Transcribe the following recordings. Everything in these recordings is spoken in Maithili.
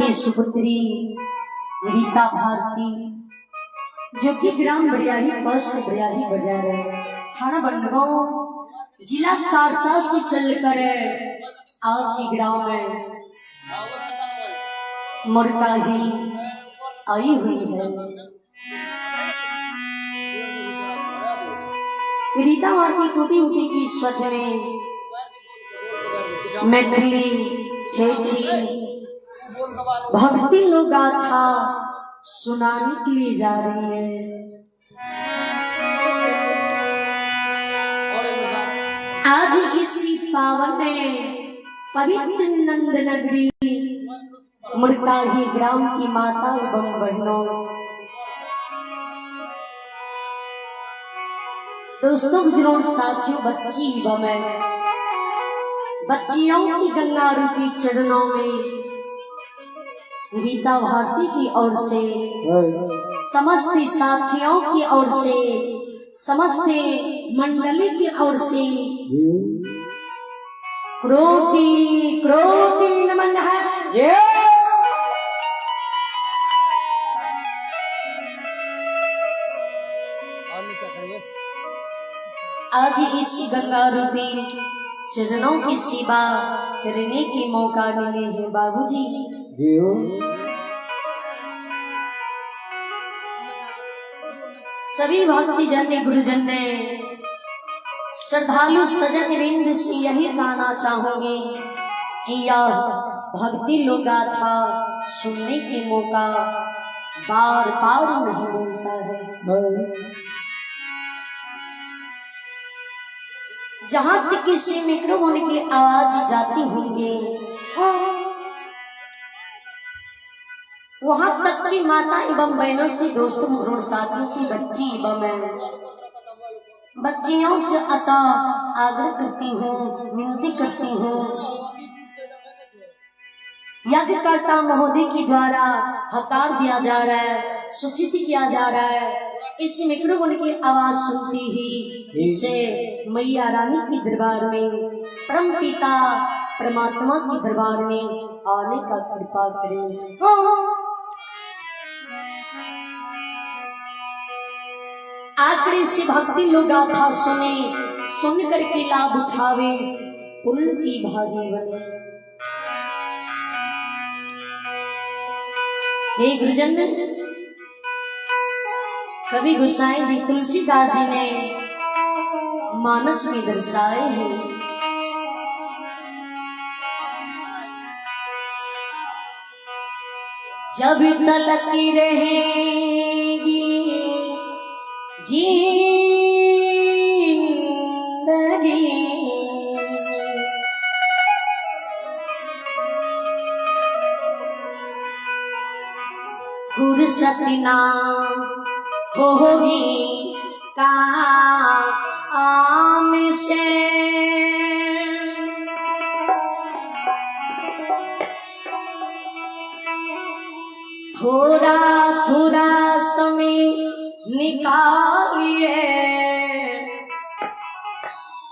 की सुपुत्री रीता भारती, जो कि ग्राम बरियाही, पोस्ट बरियाही बाजार है, थाना बनगांव, जिला सहरसा से चलकर आपके ग्राम में मुरकाही आई हुई है। रीता भारती टूटी उठी की स्वत में मैथिली ठेठी भक्ति लोग गाथा सुनाने के लिए जा रही है। आज इसी पावन पवित्र नंद नगरी मुरकाही ग्राम की माता एवं बहनों, दोस्तों, बुजुर्गों, साथियों, बच्ची एवं बच्चियों की गंगा रूपी चरणों में रीता भारती की ओर से, समस्त साथियों की ओर से, समस्त मंडली की ओर से क्रोटी क्रोटी नमन है। आज इस गंगा रूपी चरणों की सेवा करने की मौका मिले है बाबूजी। सभी भक्तिजन गुरुजन ने श्रद्धालु सजन वृंद से यही कहना चाहूंगी कि यह भक्ति लोग गाथा सुनने के मौका बार बार नहीं मिलता है। जहां तक किसी माइक्रोफोन की आवाज जाती होंगे वहां तक की माता एवं बहनों से, दोस्तों, बुजुर्ग साथियों से, बच्ची एवं बच्चियों से अतः आग्रह करती हूँ, विनती करती हूँ, यज्ञकर्ता महोदय के द्वारा हकार दिया जा रहा है, सूचित किया जा रहा है। इस माइक्रोफोन की आवाज सुनती ही इसे मैया रानी के दरबार में, परम पिता परमात्मा के दरबार में आने का कृपा करें। आखिरी से भक्ति लोग गाथा सुने, सुन करके लाभ उठावे, पुण्य की भागी बने। हे गुरुजन, कवि गोसाई जी तुलसीदास जी ने मानस में दर्शाए हैं। जब तलक रहेगी जिंदगी, फुर्सत ना होगी काम से। थोड़ा थोड़ा समय निकालिए,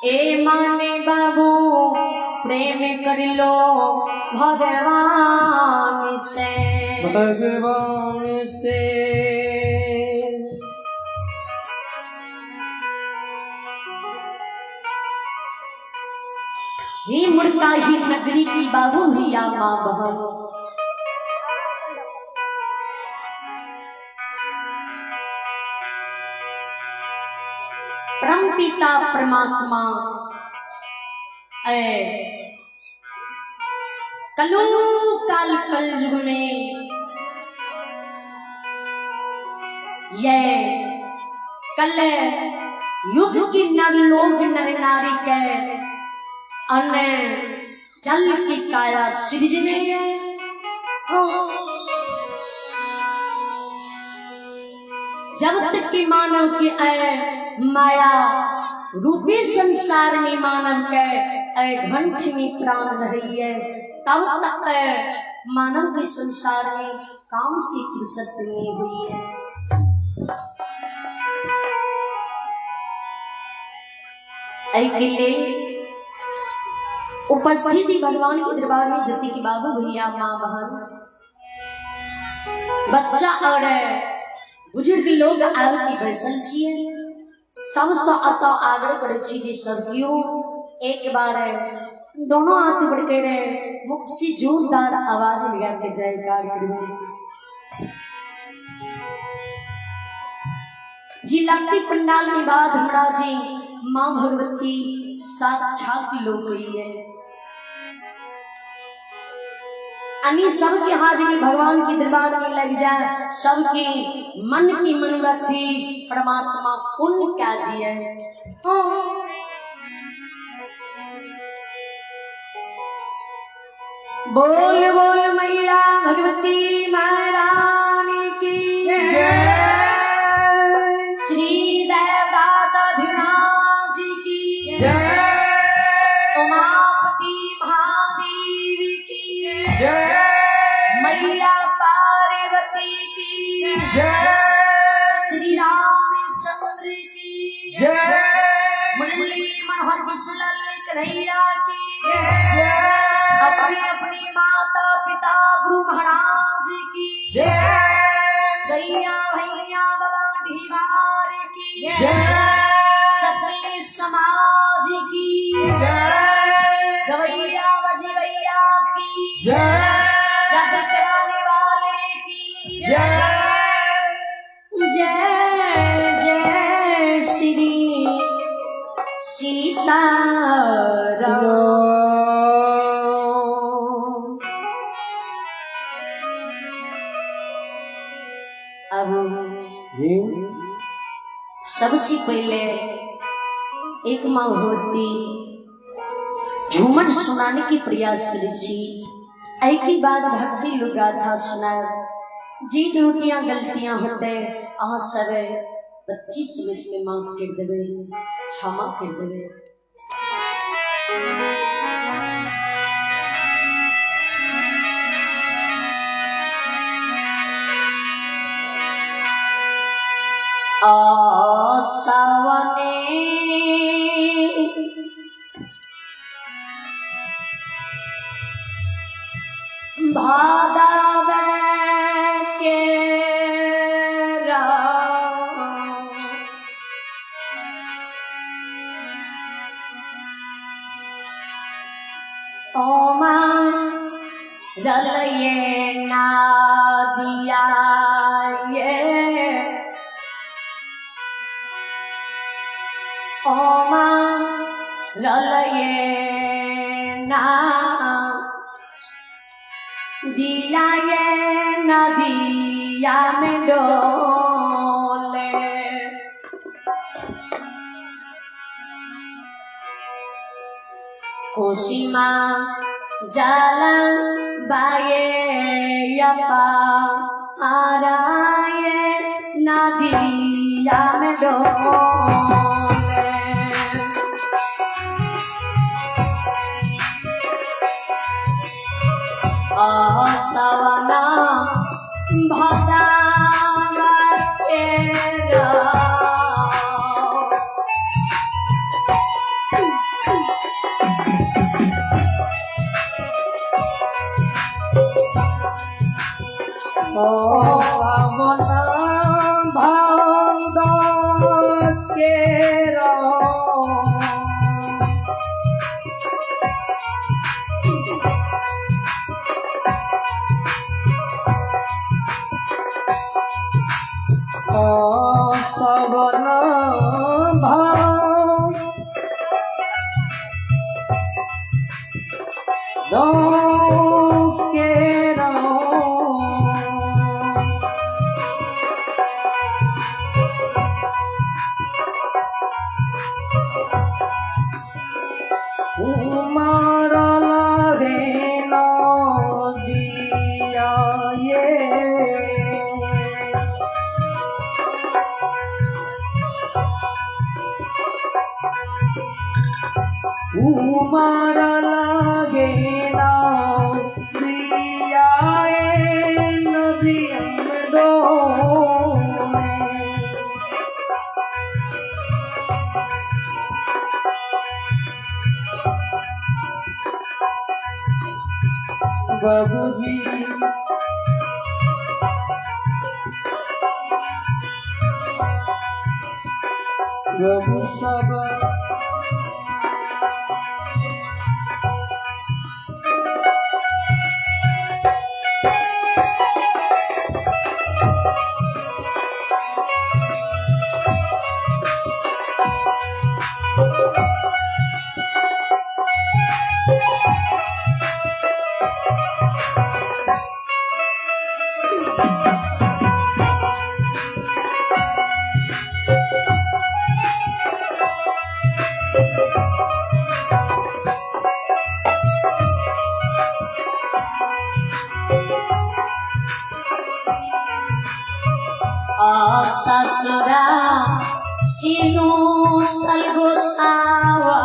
ए माने बाबू प्रेम कर लो भगवान से, भगवान से। ही मुर्का ही नगरी की बाबू भैया माँ बहन, परम पिता परमात्मा ए कलु काल कलयुग में ये कल युग की नर लोग नर नारी के अन्य जल की काया सृजने है। जब तक की मानव की अय माया रूपी संसार में मानव के अय घंट में प्राण रही है, तब तक मानव के संसार में काम से फुर्सत नहीं हुई है। के लिए उपस्थिति भगवान के दरबार में जति की बाबू भैया माँ बहन बच्चा और बुजुर्ग लोग आबि के बैसल छियै। सबसँ अतः आग्रह करै छी जे सब केओ एक बार दोनों हाथ ऊपर करे मुख से जोरदार आवाज लगा के जयकार करबै। जी लगती पंडाल में बाद हमरा जी माँ भगवती साक्षात लोक हुई है। अनि सबके हाजिरी भगवान के दरबार में लग जाए, सबके मन की मनोरथी परमात्मा पुण्य क्या दिए। बोल बोल मैया भगवती महारानी की जय। श्री देवदाता धीराज जी की जय। उमापति महादेव की जय। मैया पार्वती की जय। श्री रामचंद्र की जय। मुरली मनोहर कृष्ण कन्हैया की जय। अपनी अपनी माता पिता गुरु महाराज की जय। गैया भैया बाबा ढीवार की जय। सकल समाज की जय। गवैया बजवैया की जय। जग कराने वाले की जय। जय जय श्री सीताराम। अब जी सबसे पहले एक माँ भगवती झूमर सुनाने की प्रयास करी छी। एहि के बाद भक्ति लोग गाथा सुनाए। जी त्रुटियां गलतियां होते अहाँ सब बच्ची समझ के माफ कर देवे, क्षमा कर देवे। आसावने भादावे के राम ओमा रलये नादिया ये ओमा रलये ना दिया ये नदिया में डोले। कोशीमा जाला बाये यपा आराये नदिया में डोले। आसवना भदा भावना भाव के सवन भाव के उमार लागे नदिया ये उमार लागे नदिया नदिया डोले। बाबूजी प्रभु सब ससुरा सिनु सलगोसावा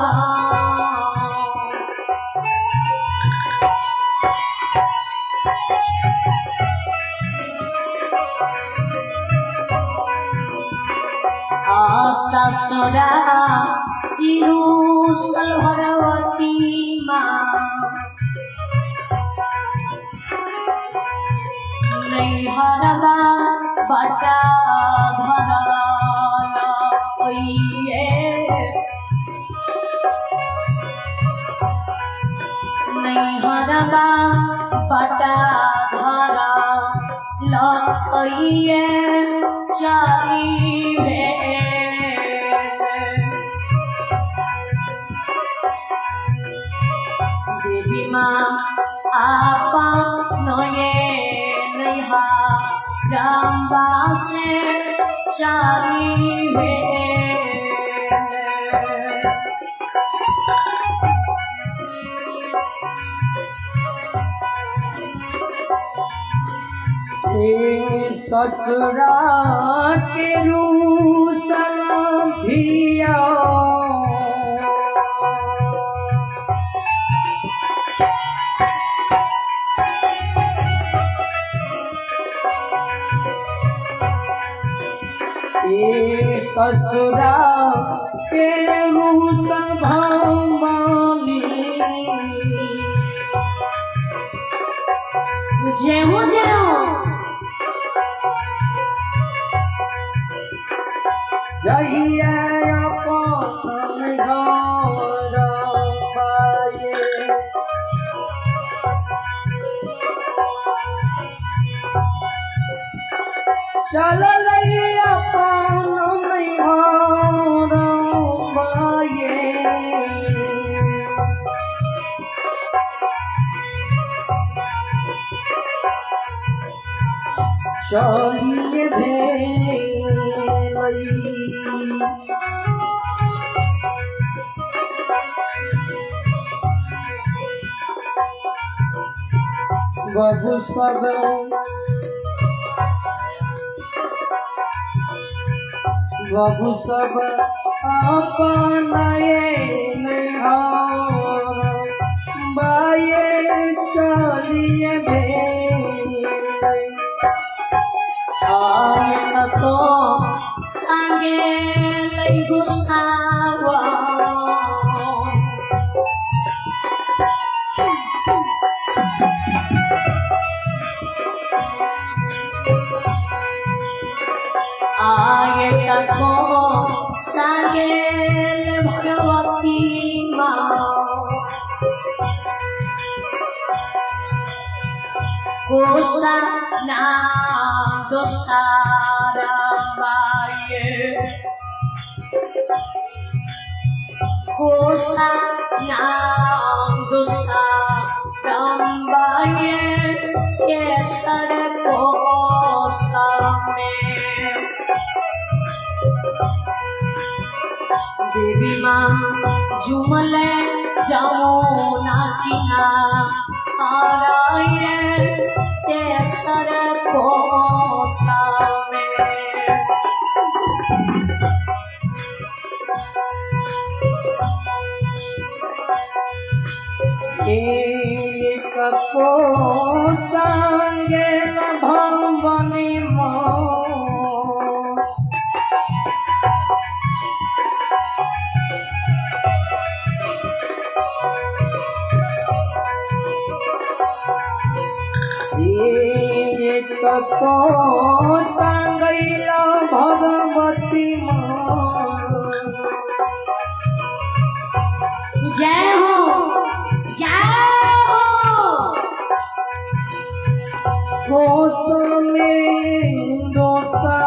ससुरा सिनु सलभरवती माँ नैहरवा बटा भरल ओइए नैहरवा बटा भरल ओइए चारी भेल देवी माँ आपा नये नैहा रामबासे चारी भेल। ए ससुरा के रूसल धिया ए ससुरा के रूसल भवानी जेहू जेहू जहिया अपन घर पाए चल अपन घर पाए चलिए भेलई। बबु सब बबु सब अपन नैहर बाये चलिए भेलई। आय तो संगे लई गुसावा आय तो संगे भगवती माँ कोसा नाम दोसारा बाये कोसा नाम दोसारा बाये केसर कोसा में देवी माँ झुमले जमुना किना आराये केसर कोसा में। एक को संगे भवनी मोर। एक को संगैला भगवती मोर। কোসমে দোসারায়ে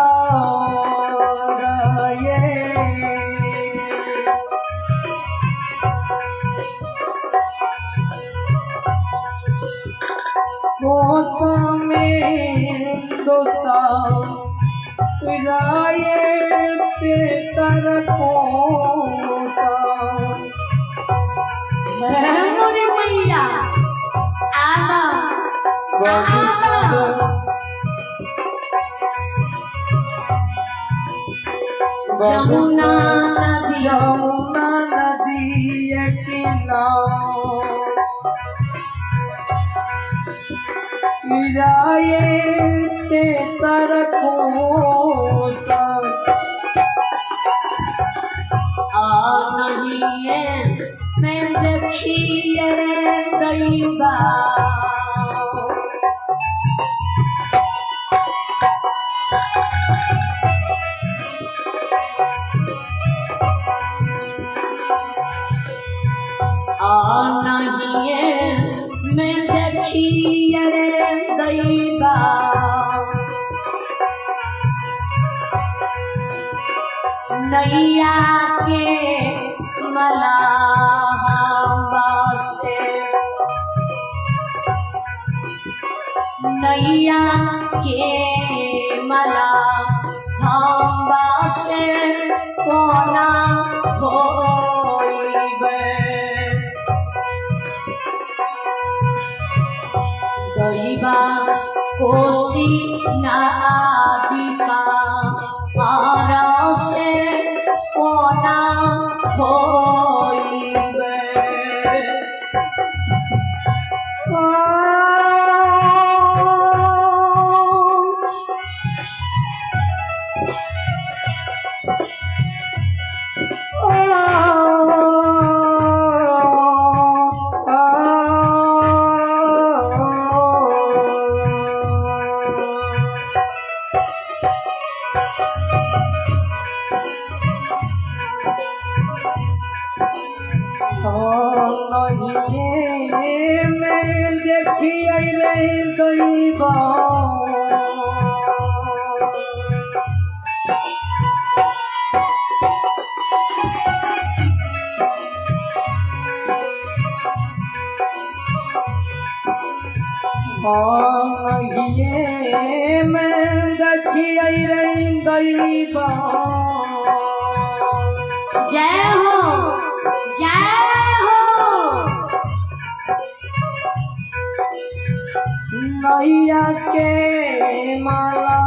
কোসমে দোসারায়ে তে তার কোসা मोरे मैया आवा বাবু যমুনা নদী যমুনা নদী কিনারে তে তার কোসা आ नहीं मैं देखिए दैबा आ नहीं मैं देखिए दैबा नैया के मलाहबा से नैया के मलाहबा से कोना होइबे दैबा कोसी नादिपा আর সে কোনা হইবে। দেখিয়াই রে দৈব দেখিয়াই রে দৈব। जय हो जय हो। नैया के माला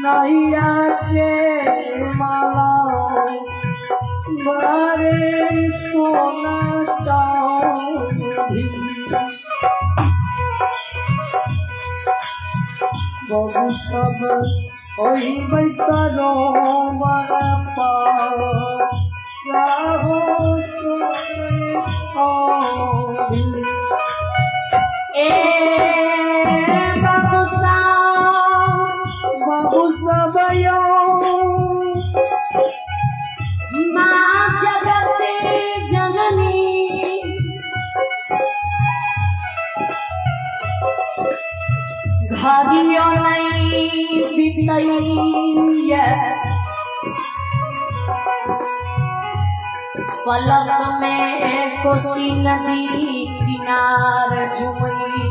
नैया के माला बारे सोना चांदी বহু সব ওই বৈতর ए बाबू साहब বাবু সবাই माँ जगत जननी घरियो नहीं बितैया पलक में कोसी नदी किनार झुमई।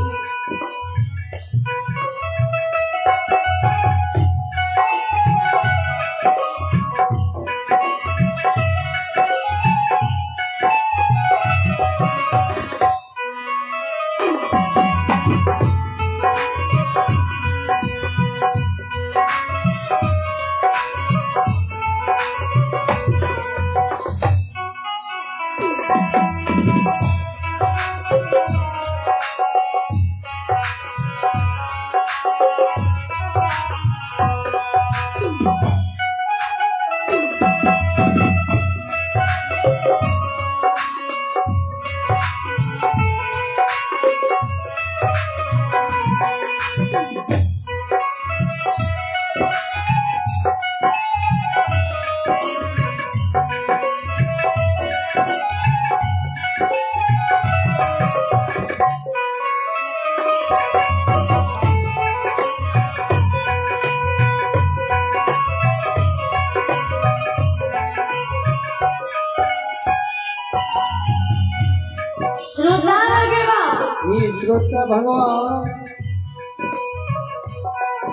श्रोता भगवान, ये श्रोता भगवान,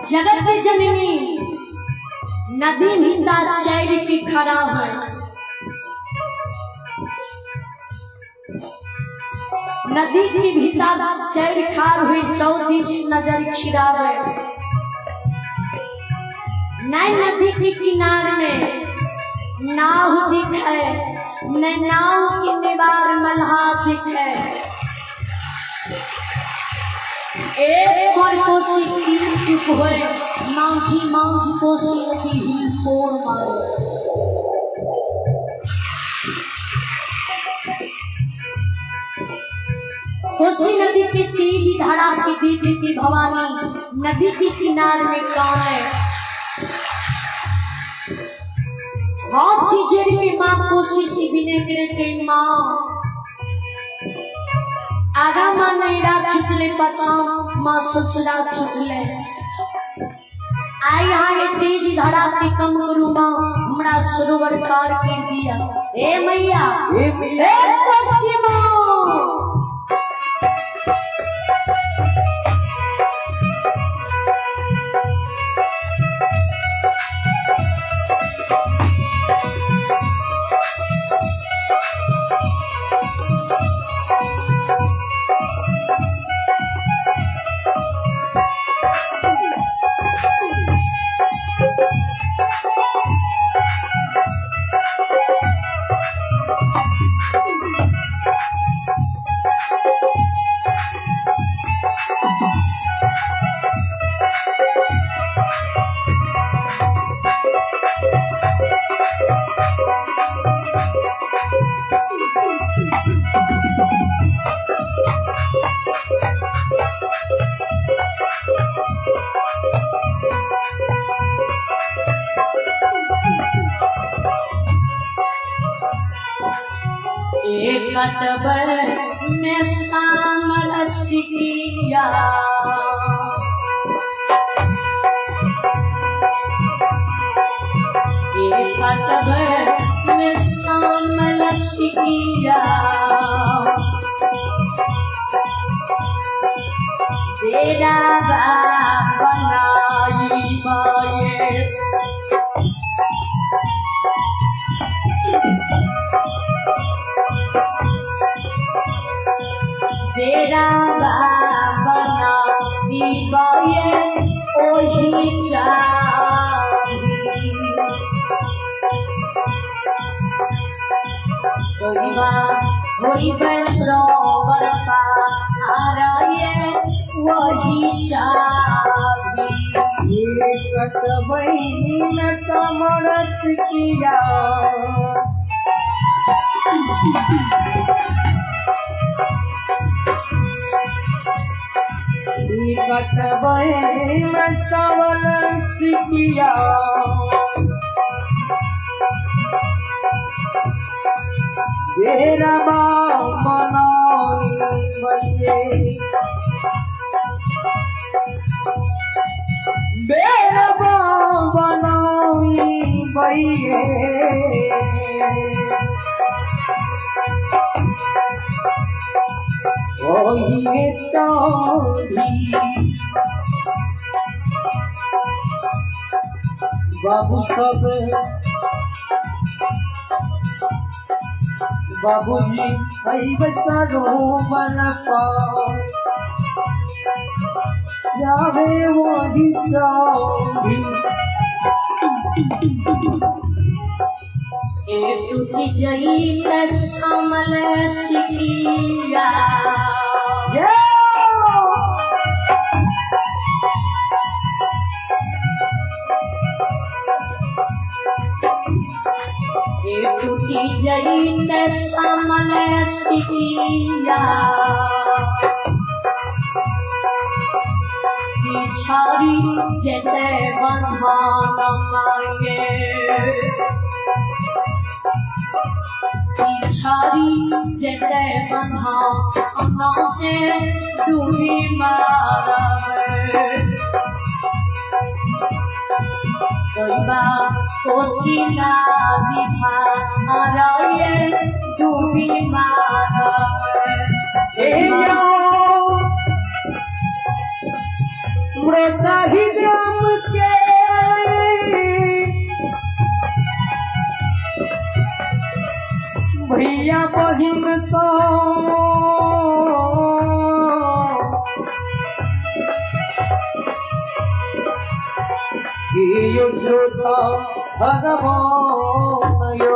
जगत जननी नदी हिंदा चैर के खड़ा है। नदी के भीतर चैर खार हुई चौदीस नजर खिरावे। नई नदी के किनारे में नाव दिखे, न नाव के निवार मल्हा दिखे। एक पर कोसी तीन टुक होए, मांझी मांझ कोसी नदी ही फोड़ मारे। कोसी नदी की तेज धारा की देख के भवानी नदी के किनारे में काने हाथी जड़ के माँ कोसी से बिने करे के माँ आगा माँ नैरा छुटले, पछा माँ ससुरा छुटले। आई यहाँ तेज धारा के कम करू माँ, हमरा सरोवर पार कर दिया। ए मैया, ए ए मैया, कोसी माँ। एक में सामर सिकिया, एक में सामर सिकिया, तेरा बाप बनाई बाये। तेरा बाबा दिवाये ओही चाही। होइबा होइबे सरोवर पाराये वही चाही। एक बहिन समरथ किया, एकत बहिन समरथ किया, तेरा मनाई बजे, बेरा बनाई बइये। ओही तोरी बाबू सब बाबूजी सरोवर पार जावे वही चौरी। ए टूटी जई समल सिकिया, ए टूटी जई समल सिकिया, पिछाड़ी जेते बंधन माये, पिछाड़ी जेते बंधन से डूबी मारवे। दैबा कोशी नदी धारये डूबी मारय। साही ग्राम के भैया बहिन तो श्रोता भगवान यो।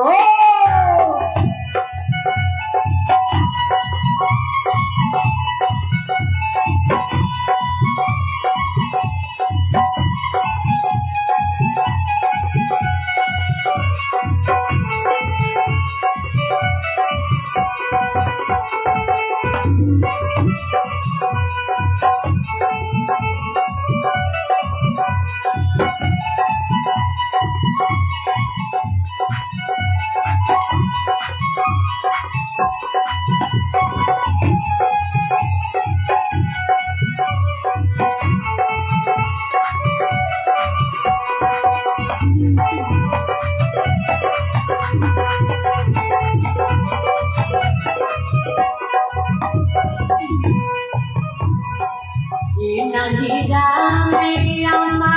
नहीं जाने अम्मा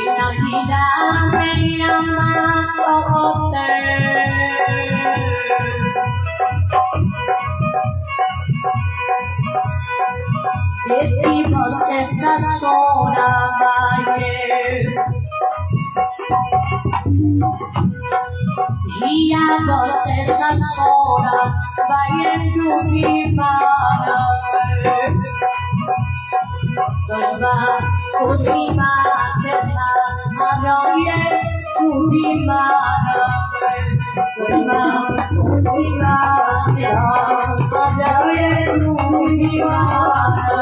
नहीं जाने अम्मा बेटी बसे ससोरा बाये हिया बसे ससोरा बाये डूबी मारे दैबा खुशी माঝে ধারয়ে ডুবি মারে दैबा खुशी মাঝে ধারয়ে ডুবি মারে।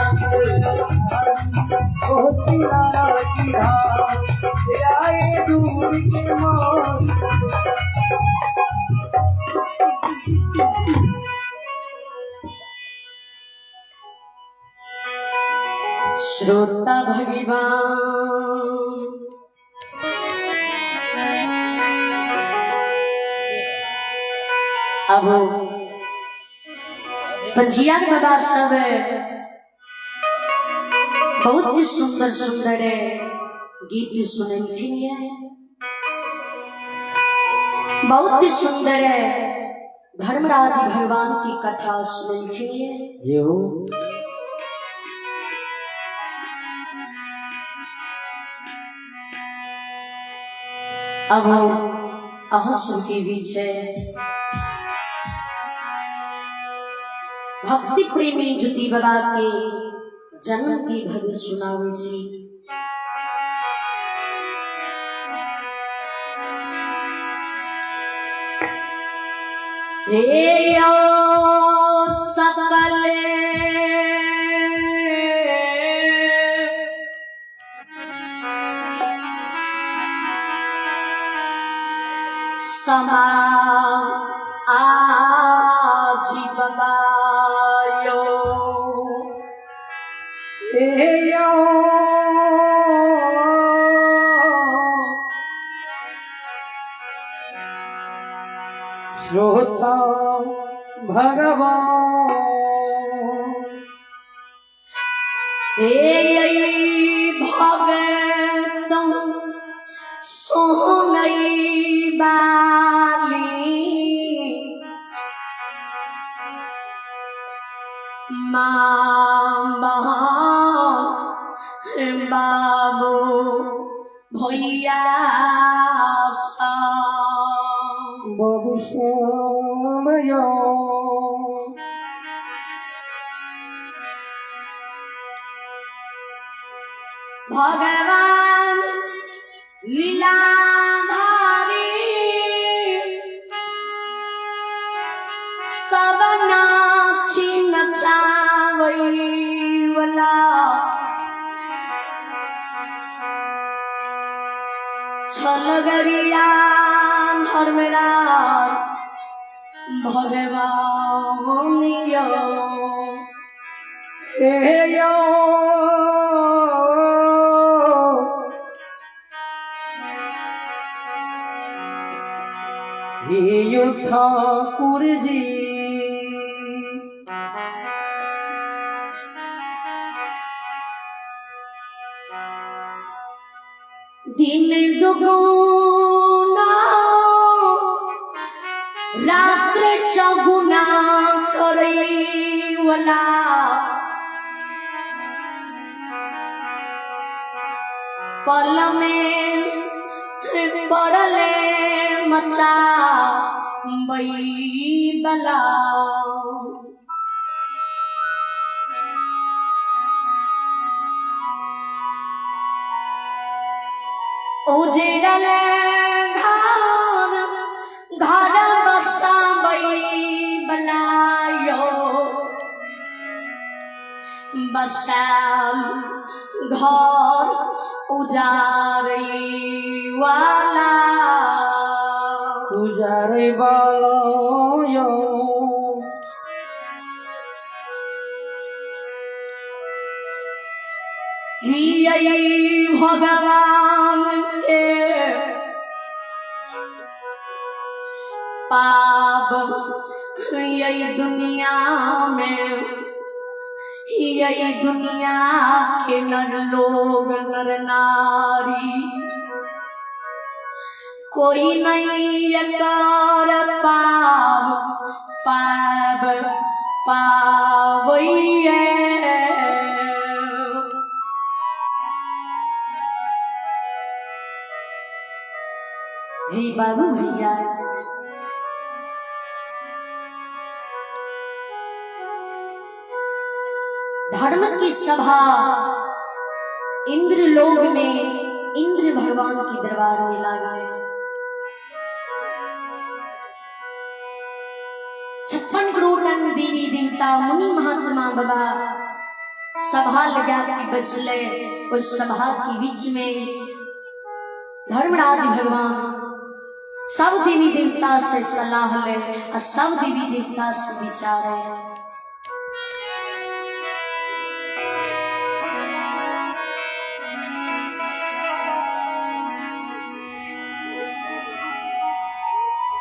श्रोता भगवान अब पंजिया के बाबा सब बहुत सुंदर सुंदर गीत सुनलखिन ये, बहुत सुंदर धर्मराज भगवान की कथा सुनलखिन ये। अब अहाँ सबके बीच है भक्ति प्रेमी ज्योति बाबा के जन्म की भजन सुनावे छी। हे ओ सकल समा आजी बाबायो श्रोता भगवान हे भगत सोनई बाली माँ बाबू भैया बाबू श्यामयो भगवान लीलाधारी सब नाची नचावैला छलगरिया धर्मराज भगवान यौ। हे यौ हे यौ ठाकुर जी। दिन दुगुना रात्र चौगुना करैवला, पल में पड़ले मचा बला। उजड़ल घर घर बसाबै बलायो, बसाल घर उजारै वाला, उजारै वाला यौ। हियै भगवान के पाप यही दुनिया में, यही दुनिया के नर लोग नर नारी, कोई नहीं कर पाप पाप पावैये। हे बाबू भैया, धर्म की सभा इंद्र लोक में इंद्र भगवान की दरबार में लागले। 56 करोड़ देवी देवता मुनि महात्मा बाबा सभा लगा के बसले। उस सभा के बीच में धर्मराज भगवान सब देवी देवता से सलाह ले और सब देवी देवता से विचारे।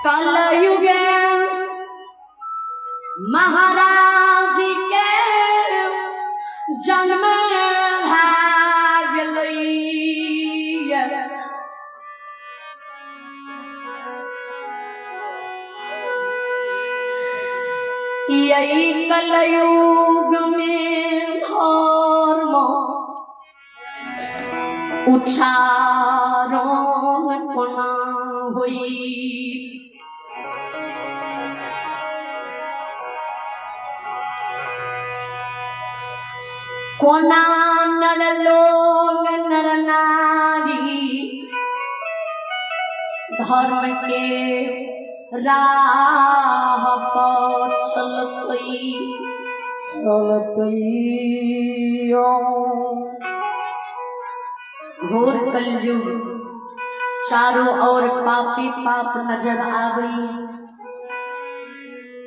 कलयुग महाराज के जन्म भागलै। यही कलयुग में धर्म उच्चारण कोना होई। कोना नर लोग नर नारी धर्म के राह पर चलतई चलतई। घोर कलयुग, चारों ओर पापी पाप नजर आवे,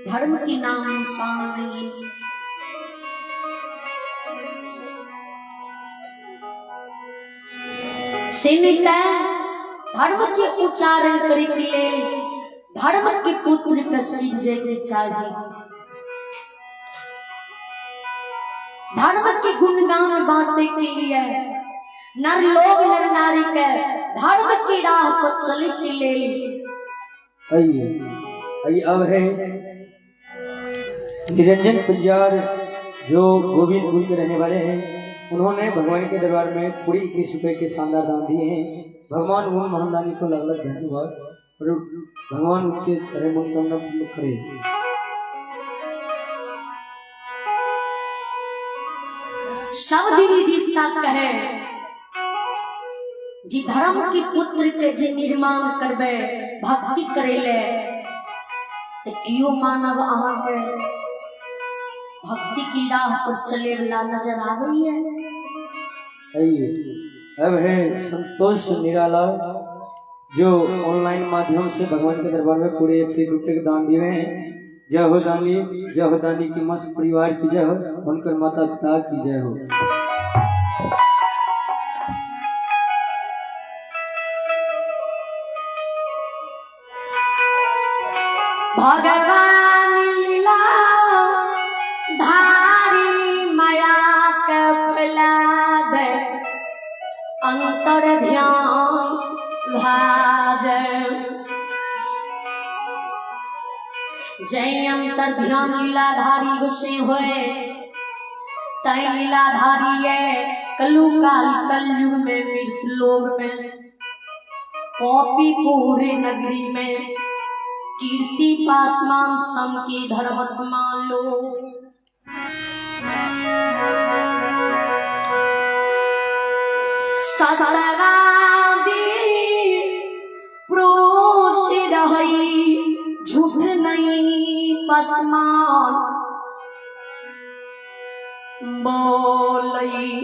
धर्म की नाम निशान नहीं। सीमित धर्म के उच्चारण करे के लिए धर्म के पुत्र के सिरजे के चाहिए, धर्म के गुणगान बांटे के लिए नर लोग नर नारी के धर्म की राह पर चले के लिए। आइए आइए, अब है निरंजन पंजार जो गोविंदपुर के रहने वाले हैं, उन्होंने भगवान के दरबार में पूरी 21 रुपए के शानदार दान दिए हैं। भगवान उन महादानी को अलग अलग धन्यवाद और भगवान उनके सारे मनोकामना पूर्ण करे। सब देवी देवता कहे जी धर्म के पुत्र के जे निर्माण करबे भक्ति करेले तो क्यों मानव अहाँ के भक्ति की राह पर चले वाला नजर आवे है। आइए अब है संतोष निराला जो ऑनलाइन माध्यम से भगवान के दरबार में पूरे 101 रुपये के दान दिए हैं। जय हो दानी, जय हो दानी की मस्त परिवार की जय हो, उनकर माता पिता की जय हो। भगवान लीला धारी माया के फैला दे, अंतर ध्यान भाजय। जय अंतर ध्यान लीलाधारी गुस्से होए, तय लीलाधारी है कलु काल कलयुग में मृत लोग में कॉपी पूरे नगरी में कीर्ति पासमान सम की धर्मात्मा लो। सतवादी प्रोस रही झूठ नहीं पसमान बोलई।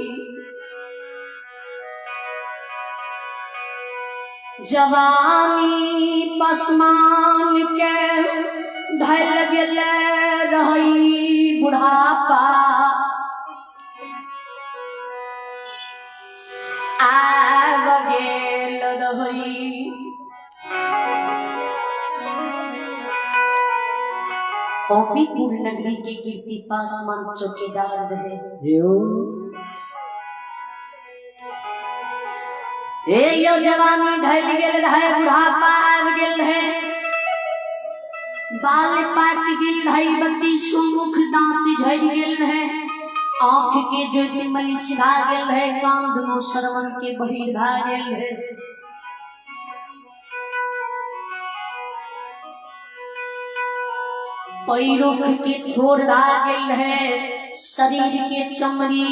जवानी पसमान के ढल गेल रही बुढ़ापा आब गेल रही। कॉपीपुर नगरी के कीर्ति पासवान चौकीदार रहे। ए यो जवानी ढल गेल रहे बुढ़ापा आबि गेल रहे, बाल पाक गेल रहे, बत्ती सुमुख दांत झड़ि गेल रहे, आँख के ज्योति मलिच भा गेल रहे, कान दुनू श्रवण के बहिर भा गेल रहे। पैरुख के थोड़ भा गेल रहे, शरीर के चमड़ी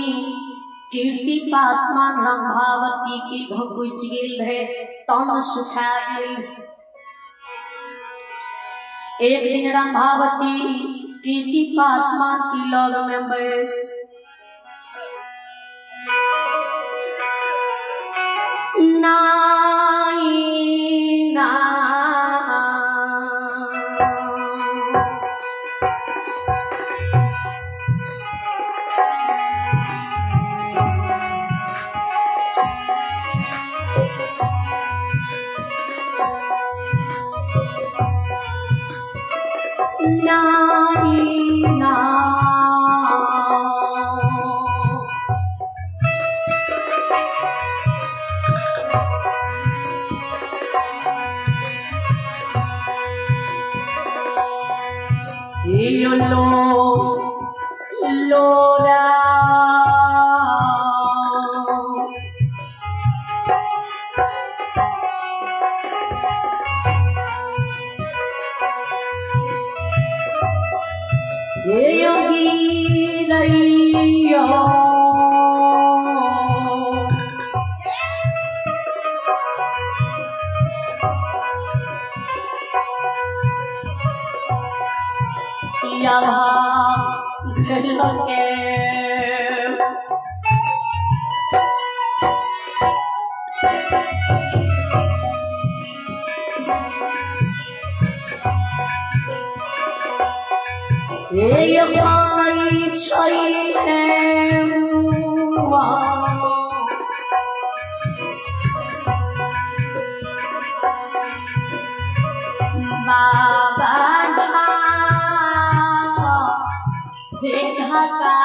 कीर्ति पासवान रंभावती के घकुच गेल रहे, तन सुखा गेल। एक दिन रंभावती कीर्ति पासवान की लग में बैस नाई ना नाई ना यो लो लोरा योगी रैयो के बाबा ढाका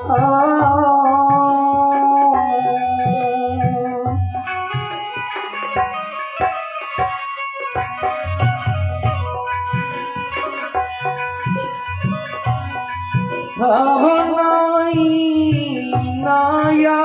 आ आया।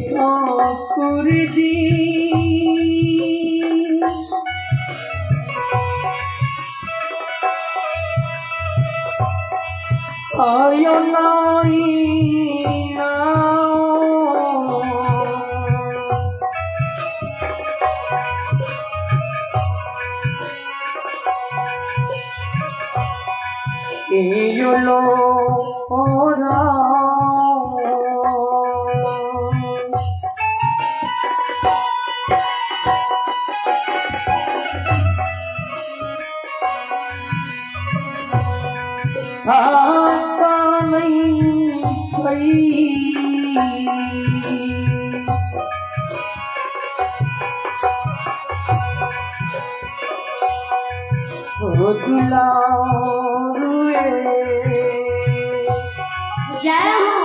ठाकुर जी आयो नाई ना। लो नहीं जय हो,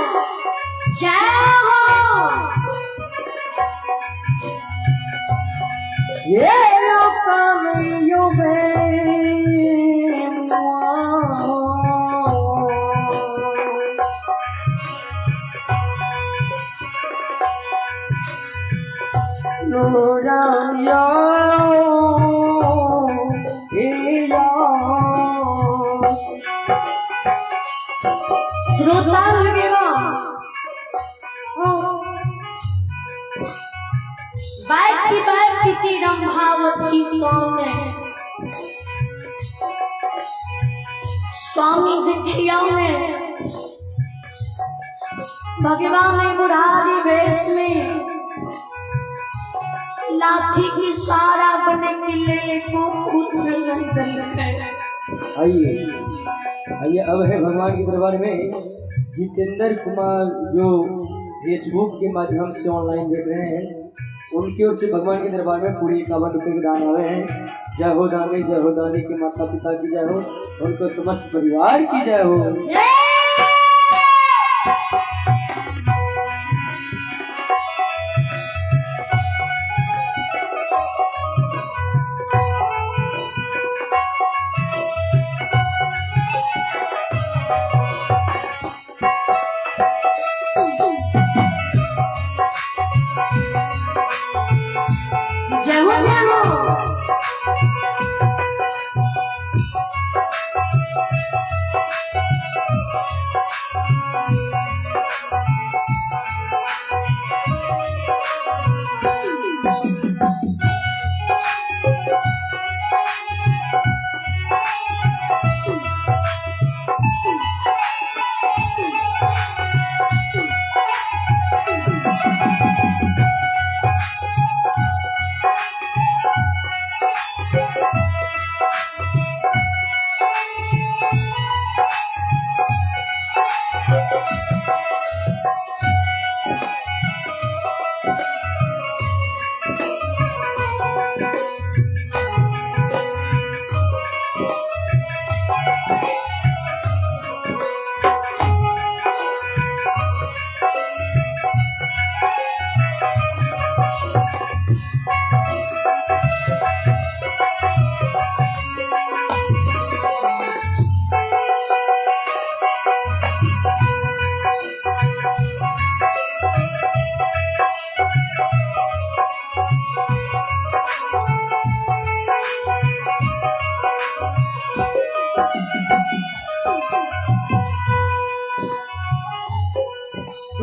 जय हो। ये यो श्रोता बैठ बैठ रंभावती कौन है? स्वामी दिखिया में भगवान ने बुढ़ारी वेश में लाठी की सहारा बने के लिए को पुत्र नंदल है। आइए आइए, अब है भगवान के दरबार में जितेंद्र कुमार जो फेसबुक के माध्यम से ऑनलाइन देख रहे हैं, उनकी ओर से भगवान के दरबार में पूरी 51 रुपये के दान आए हैं। जय हो दानी, जय हो दानी के माता पिता की जय हो, उनको समस्त परिवार की जय हो। जय हो, जय हो।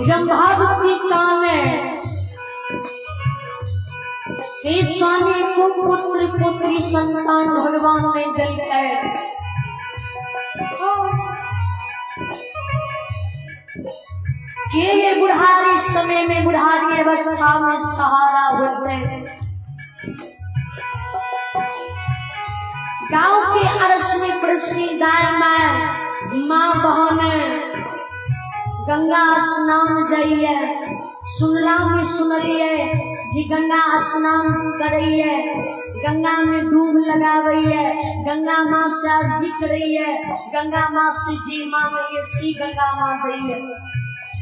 रंभावती काने के स्वामी को पुत्र पुत्री संतान भगवान ने दिल है। के ये बुढ़ारी समय में बुढ़ारी अवस्था में सहारा होते हैं। गांव के अरसनी पड़ोसनी दाएं बाएं माँ बहन गंगा स्नान जाइए, सुनला में सुनलिए जी गंगा स्नान करैये, गंगा में डूब लगावैये, गंगा माँ से अर्जी करैये, गंगा माँ से जी मांगैये, सी गंगा माँ दैये।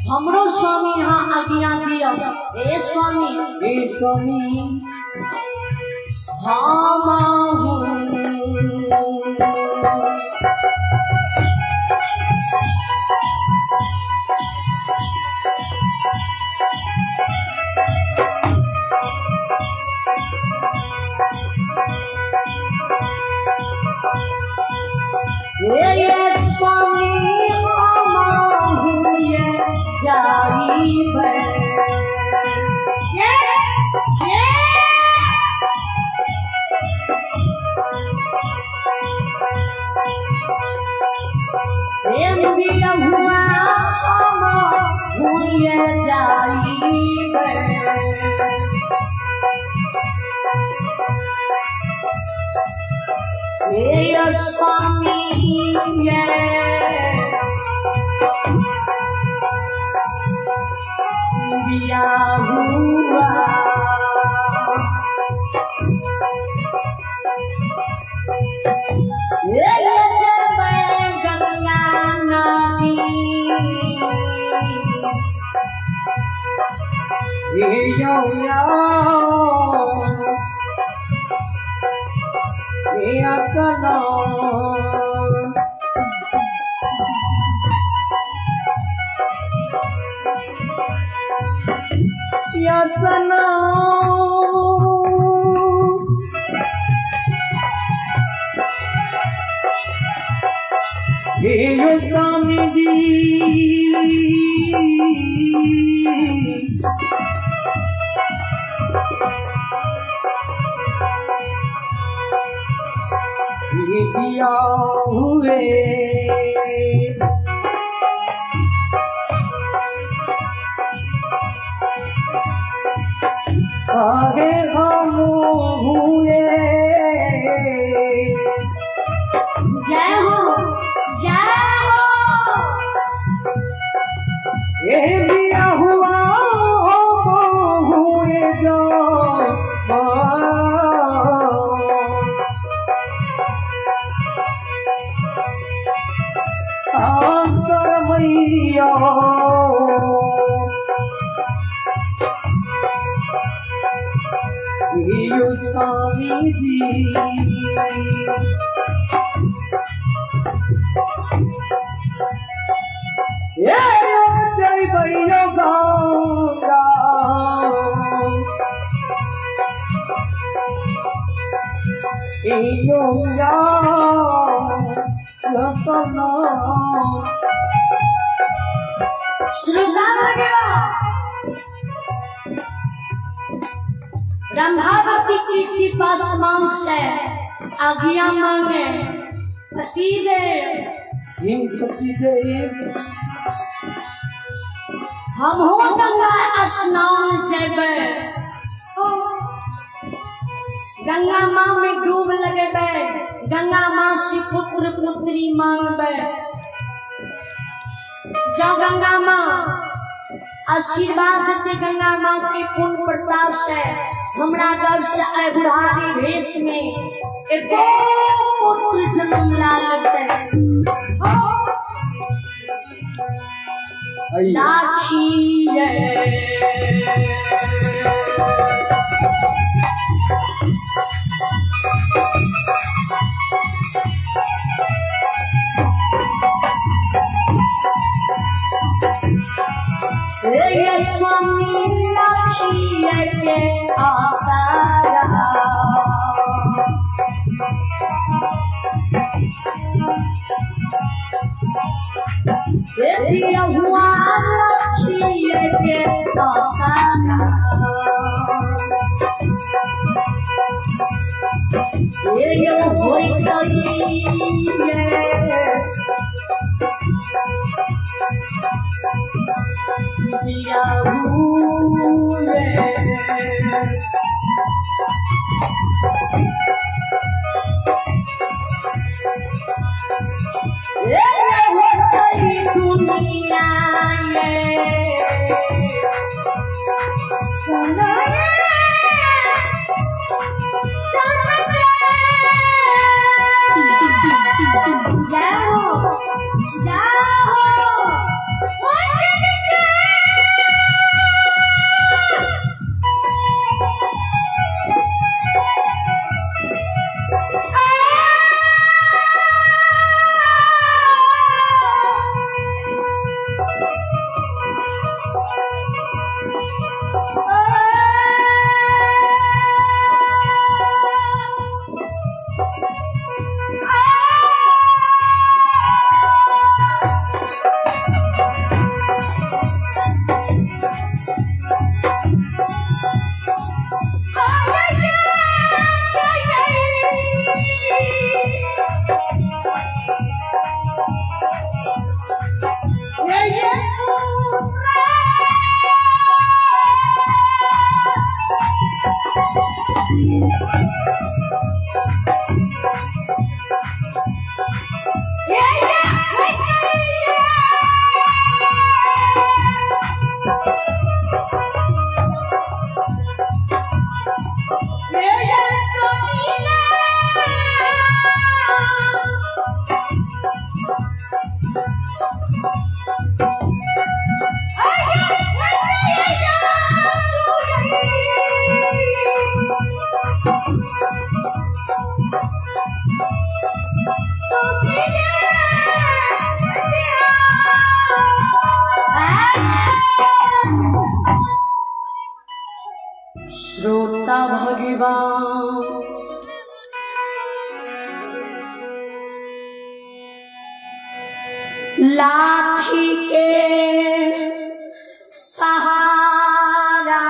हमरो स्वामी यहाँ आज्ञा दियो। ए स्वामी, हे स्वामी, हम ये स्वामी हम ये जाई प्रेम भी हुआ हुए जाई। हे स्वामी ये दिया हुआ ये जब गंगा नदी हे यौया हे अकना यसना हे स्वामी जी, ये दिया हुए आगे हम हुए। जय हो, जय हो। ये दिया हुआ हुए जो आंतर मैया स्वामी जी, ये जय भैया गंगा रंभावती की कृपा समान से आज्ञा मांगे पति देव, हम हो गंगा स्नान जेबे, गंगा माँ में डूब लगेबे, गंगा माँ से पुत्र पुत्री मांगबे। जाओ गंगा माँ आशीर्वाद देते, गंगा माँ के पुण्य प्रताप से हमरा गर्भ से आए बुढ़ारी भेष में एको पुत्र जन्म ला लेते। लाखी ये स्वामी लाखी के आसारा दिया हुआ लाखी के आसारा ये होई गई दिया हुए। दुनिया जाओ जाओ। दाता भगवान लाठी के सहारा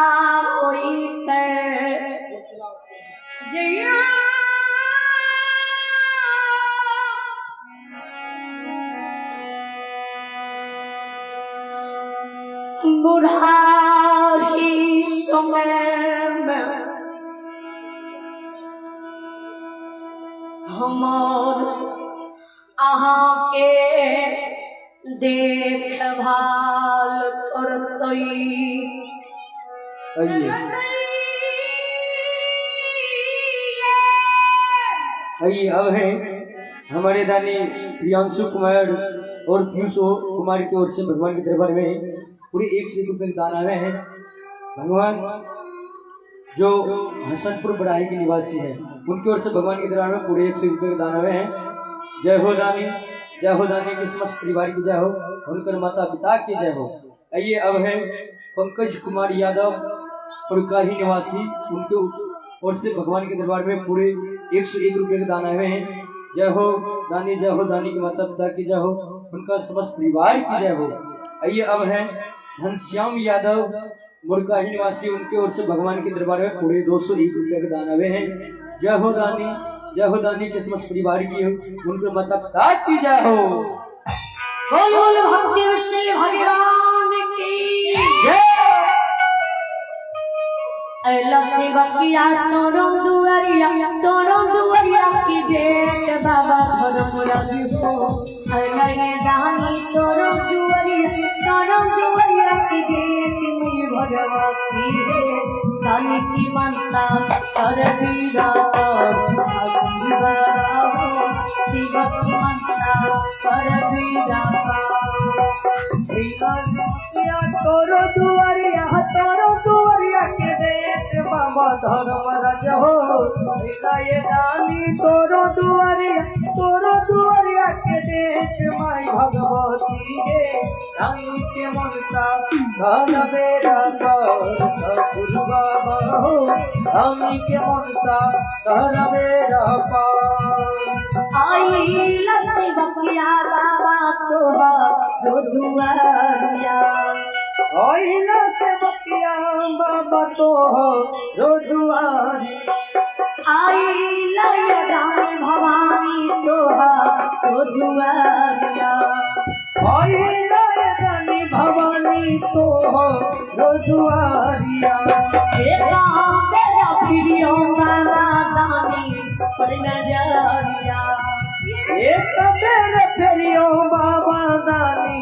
होइते जइया बुढ़ारी समय में हमर अहाँके देखभाल करतै। आइए आइए, अब है हमारे दानी प्रियांशु कुमार और पीयूष कुमार की ओर से भगवान के दरबार में पूरे 101 रुपये दान आए हैं। भगवान जो हसनपुर बड़ाही के निवासी हैं, उनकी ओर से भगवान के दरबार में पूरे 101 रुपये के दान आए हैं। जय हो दानी, जय हो दानी के समस्त परिवार की जय हो, उनकर माता पिता की जय हो। आइए अब है पंकज कुमार यादव फुरकाही निवासी, उनके ओर से भगवान के दरबार में पूरे 101 रुपये के दान आए हैं। जय हो दानी, जय हो दानी के माता पिता की जय हो, उनका समस्त परिवार की जय हो। आइए अब है घनश्याम यादव मुरकाही निवासी, उनके ओर से भगवान के दरबार में पूरे 201 रुपये के दान आए हैं। जय हो दानी, जय हो दानी के समस्त परिवार की हो, उनके माता पिता की जय हो। बोल बोल भक्ति से भगवान की जय। ऐला सेवकिया तोरो दुआरिया, तोरो दुआरिया की देख बाबा धर्म रवि हो। ऐला ये दानी तोरो दुआरिया, तोरो दुआरिया की देख मुई भगवती रे। दानी की मनसा कर बीरा शिव की मनसा कर बीरा। तोरो दुआरिया, तोरो दुआरिया के देख बाबा धर्म राज हो। ये दानी तोरो दुआरिया, तोरो दुआरिया के देख माई भगवती रे। रानी के मनसा धन बेरा कर ठाकुर बाबा हो, रानी के मनसा धन बेरा पार। आई सेवकिया बाबा तोहर दुआरिया, ओइला सेवकिया बाबा तोहर दुआरी, आई लयदान भवानी तोहर दुआरिया, ओइला रानी भवानी तोहर दुआरिया। एका तेरा प्रियो बाबा दानी पर नजरिया, एक बेर फेरियो बाबा दानी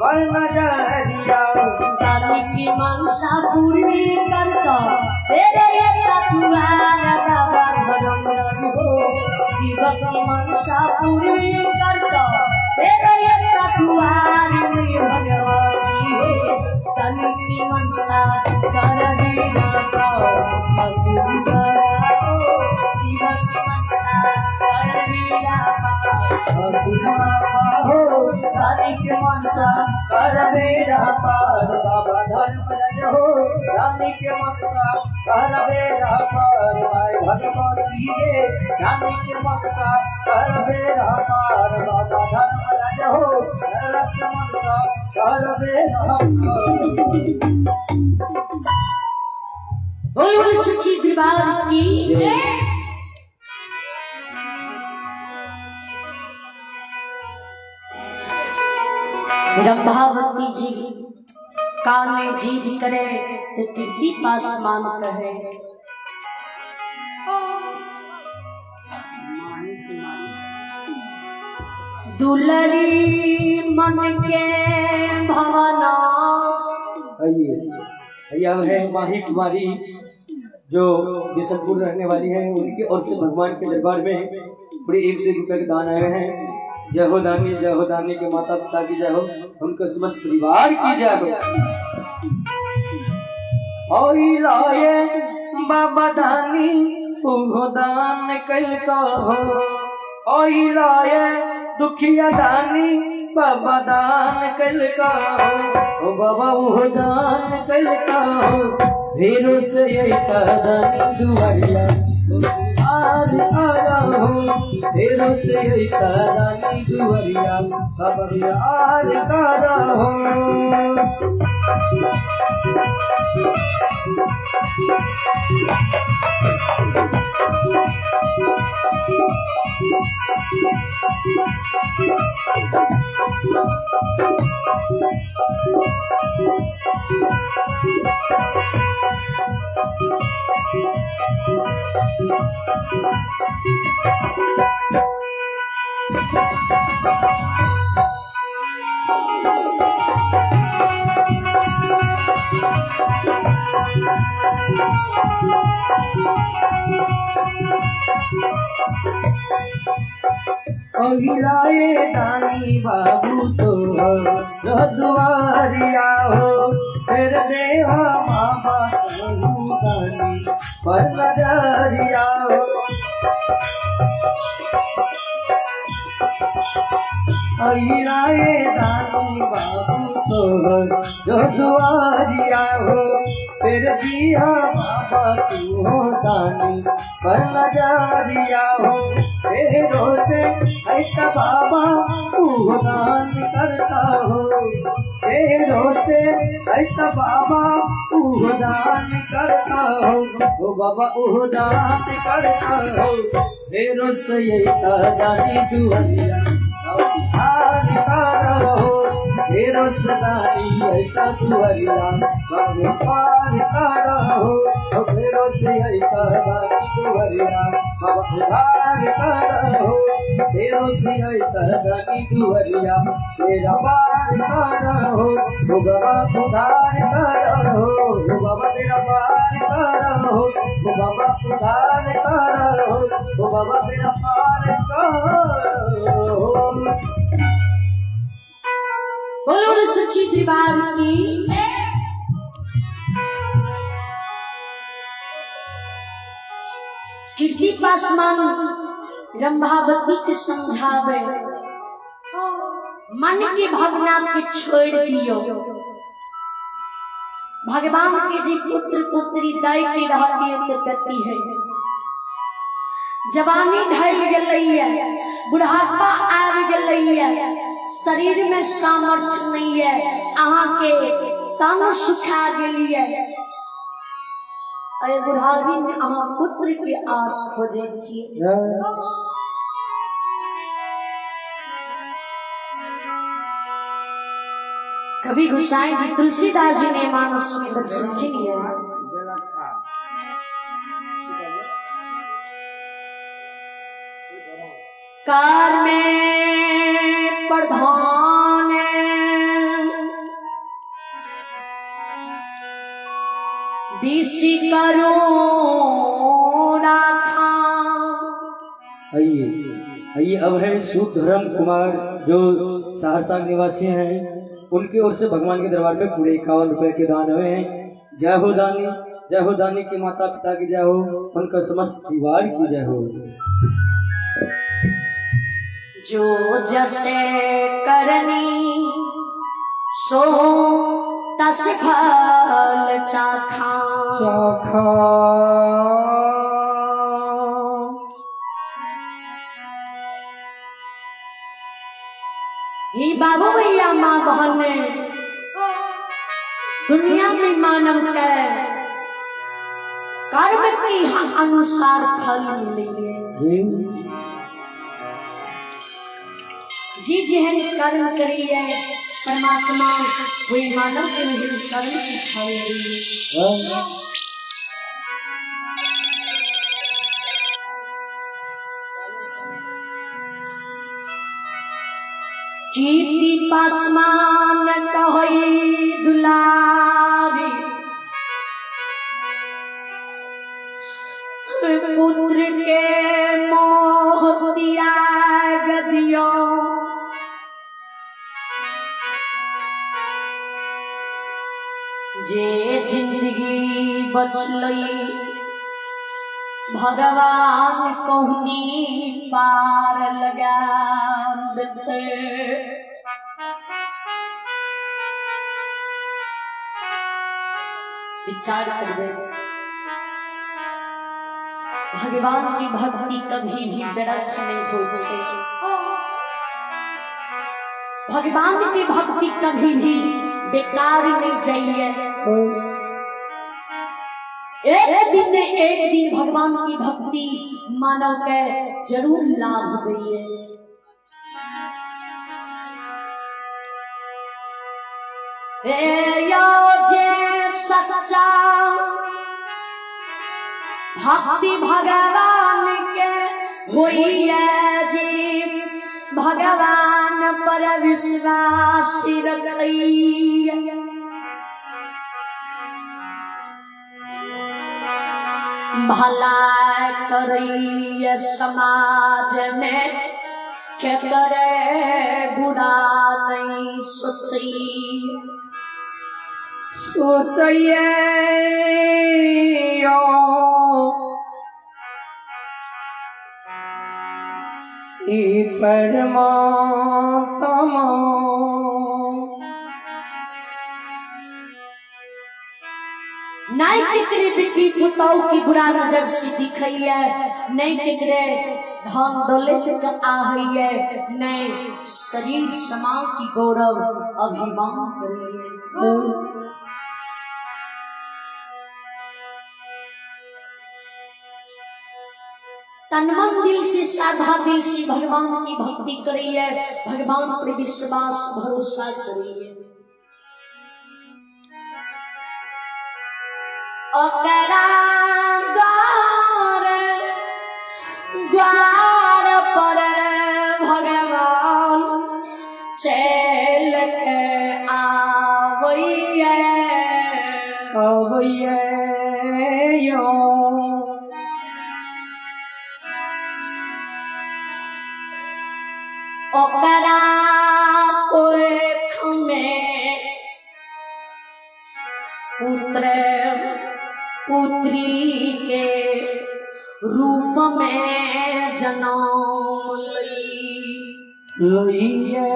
पर नजरिया। दानी की मनसा पूरी करता तेरे दुआर बाबा धर्म रवि हो। शिव की मनसा पूरी करता तेरे दुआर भगवती हे। दानी की मनसा कर शिव की मनसा कर ठाकुर बाबा हो, रानी के मनसा कर बेरा पार। बाबा धर्म राज हो, रानी के मनसा कर बेरा पार। माय भगवती रे, रानी के मनसा कर बेरा पार। बाबा धर्म राज हो, रानी के मनसा कर बेरा पार। बोल बोल सच्ची दरबार की। रंभावती जी काने जीत करे तो कीर्ति पासमान कहे। दुलरी मन के भवना। आइए आइए अब है माही कुमारी जो बिशनपुर रहने वाली है, उनकी ओर से भगवान के दरबार में पूरे 101 रुपये के दान आए हैं। जय हो दानी, जय हो दानी के माता पिता की जय हो, उनके समस्त परिवार की जय हो। ओई लाए बाबा दानी उहो दान कल का हो, ओई लाए दुखिया दानी बाबा दान कल का हो, ओ बाबा उहो दान कल का हो। ढेरों से अइता दानी दुआरिया उधार करा हो, ढेरों से अइता दानी दुआरिया बाबा उधार करा हो। अहिलाए दानी बाबू तो दुआरिया हो, फिर देवा बाबा तू दानी पर नजरिया हो। अहिलाए दानी बाबू तो दुआरिया हो, फिर दिया बाबा तू हो दानी पर नजरिया हो। तेरो से ऐसा बाबा तू दान करता हो, तेरो से ऐसा बाबा तू दान करता हो, ओ बाबा ओ दान करता हो। तेरो से ऐसा दानी दुआरिया उधार करा हो, तेरो से दानी ऐसा दुआरिया बाबा पार करा हो, तेरो से ऐसा दानी दुआरिया बाबा उधार करा हो, तेरो से ऐसा दानी दुआरिया तेरा पार करा हो, ओ बाबा उधार करा हो, ओ बाबा तेरा पार करा हो, ओ बाबा उधार करा हो, ओ बाबा तेरा पार करा हो। बोलो सच्ची दरबार की। कीर्ति पासवान रंभावती के समझावे, मन की भावना के छोड़ दियो। भगवान के जी पुत्र पुत्री दाई के रहती है तो दती है। जवानी ढल गई है, बुढ़ापा आ गई है, शरीर में सामर्थ्य नहीं है, अहाँ के तन सुखा गई है। अरे बुढ़ारी में अहाँ पुत्र के आस खोजे छियै। कभी गोसाई जी तुलसीदास जी ने मानस में दर्शन किया। कार में प्रधान बीसी करो राखा। आइए आइए, अब है सुधर्म कुमार जो सहरसा निवासी हैं, उनकी ओर से भगवान के दरबार में पूरे 51 रुपए के दान हुए हैं। जय हो दानी, जय हो दानी के माता पिता की जय हो, उनका समस्त परिवार की जय हो। जो जैसे करनी सो तस फल चाखा। चाखा ही बाबू भैया माँ बहन, दुनिया में मानव के कर्म के अनुसार फल मिले। जी जेहन कर्म करिए परमात्मा वही मानव के वही कर्म के फल दिए। कीर्ति पासमान कहई दुलारी, पुत्र के मोह त्याग दियो। जे जिंदगी बचलई भगवान कहनी पार लगा देते। विचार करबै, भगवान की भक्ति कभी भी व्यर्थ नहीं होइ छै। भगवान की भक्ति कभी भी बेकार नहीं जाइए। एक दिन ने एक दिन भगवान की भक्ति मानव के जरूर लाभ दैये। ए यो जे सच्चा भक्ति भगवान के होइए जी, भगवान पर विश्वास रखैया, भला करैया समाज में, के करे बुरा नहीं सोचैया। सोचैया ई परमात्मा। नहीं केकरे बेटी पुतहु की बुरा नजर से दिखैया, नहीं केकरे धन दौलत के आहैया, नहीं शरीर समाज की गौरव अभिमान करैया। तन मन दिल से साधा दिल से भगवान की भक्ति करिए, भगवान पर विश्वास भरोसा करिए। ओकरा द्वार द्वार पर भगवान चल के आवैया, आवैया। ओकरा कोख में पुत्र पुत्री के रूप में जन्म लइए।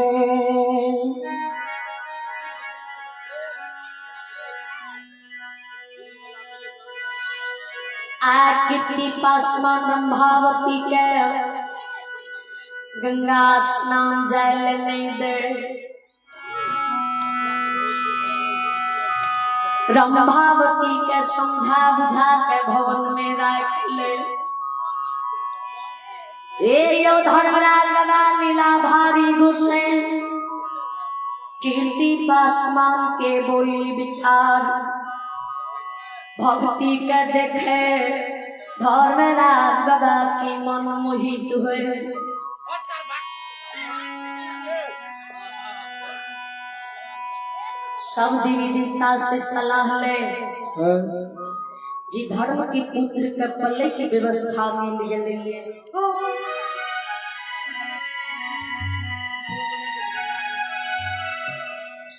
आ कीर्ति पासवान रंभावती के गंगा स्नान जाय ले नहीं दे। रंभावती के समझा बुझा के भवन में राख ले। ए यो धर्मराज बाबा लीलाधारी गोसैन कीर्ति पासवान के बोली विचार, भक्ति के देखे धर्मराज बाबा की मन मोहित हुए। सब देवी देवता से सलाह ले जी धर्म के पुत्र के पल्ले की व्यवस्था मिल गई है।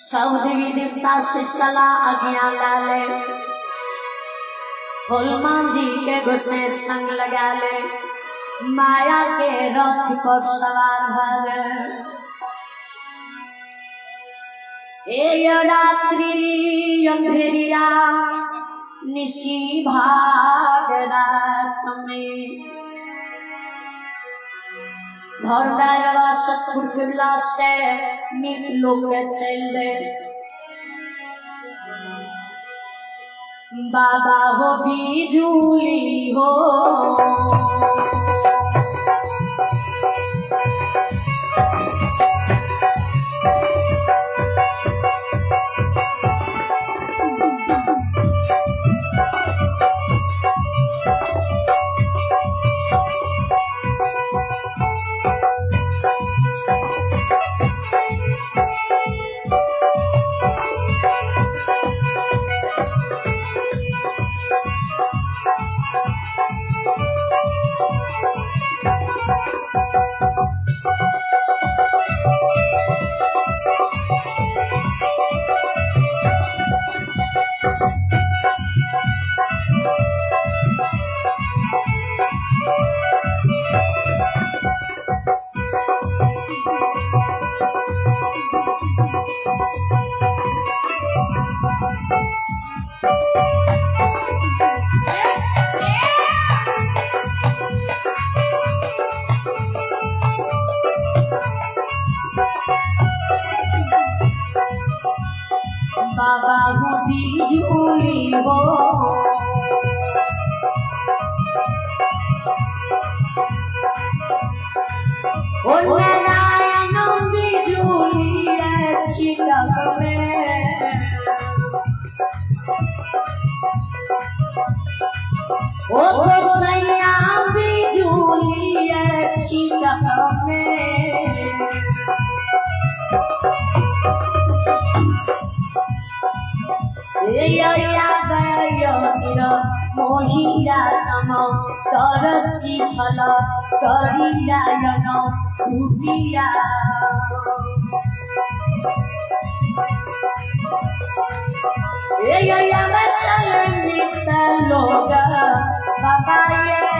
सब देवी देवता से सलाह आज्ञा ला ले, हनुमान जी के गोसे संग लगा ले, माया के रथ पर सवार भर। ए रात्रि अंधेरिया निशी भाग रात में धर्मराज सतपुर के विलास से मीत लोग के चल दे। बाबा हो बिजुली हो, बिजुली हो। ओ नारायण बिजुली छिटक में। ओ गोसैया बिजुली छिटक में। मोहिया सम तरसी छल करियायन कुटिया। लोग बाबा ये।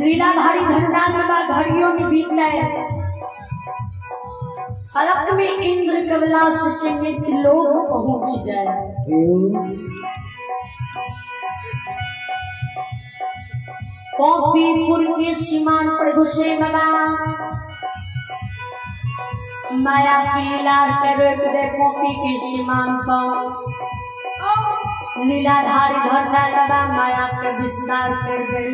लीलाधारी धनराज बाबा घड़ियों में बीत गए। फलक में इंद्र कमलाश से मृत लोग पहुंच जाए। कॉपीपुर के सीमान पर घुसे बाबा माया की लार के रोक दे कॉपी के सीमान पर। लीलाधारी धनराज बाबा माया के विस्तार कर दे।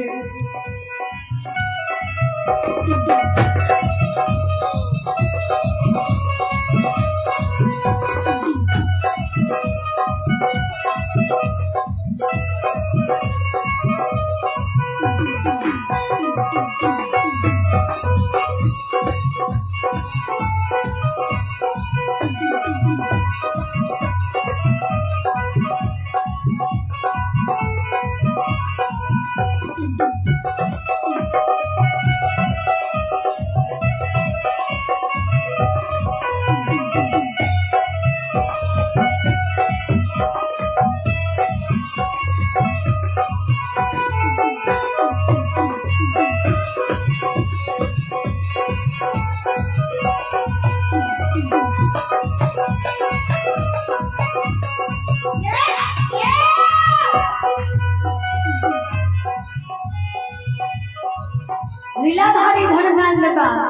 लीलाधारी धनलाल बाबा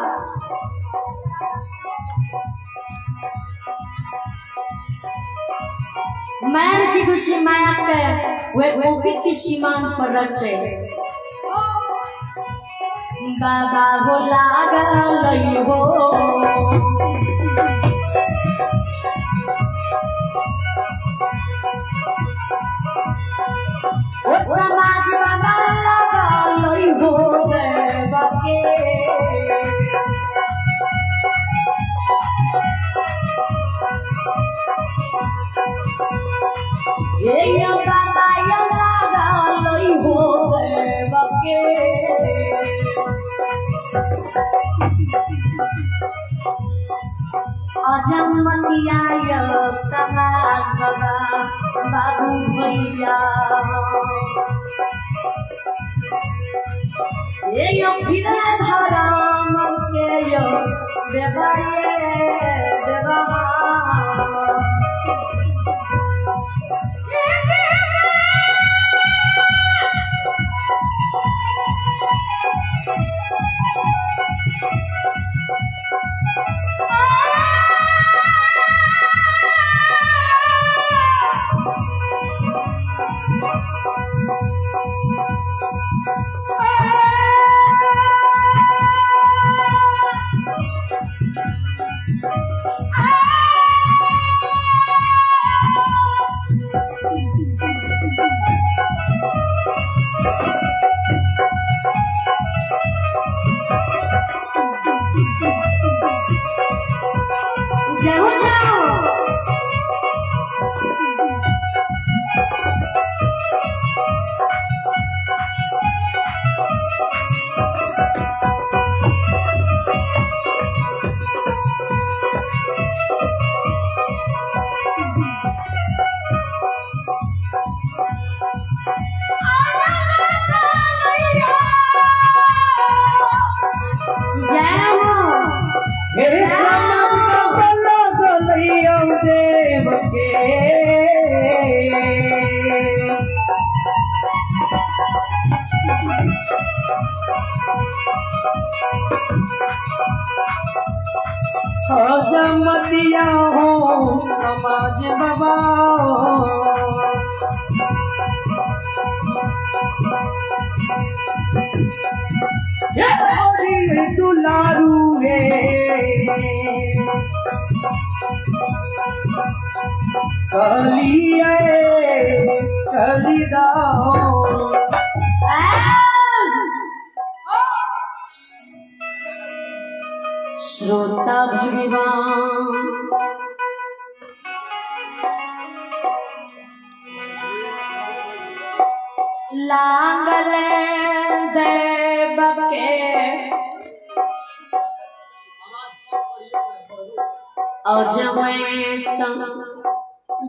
मैन की खुशी माया के वे गोपी की सीमान पर रचे। बाबा हो लागल हो अजमतिया समाज बाबा बाबू भैया। ये यो फिर धर्म के यो व्यवहार व्यवहार। जय हो जाओ। जय हो। हे समाज लगलैया देव के। अजमतिया हो समाज बाबा। दुलारू है कलिए कलिदाओ। श्रोता भगवान लागल देव के अजमैत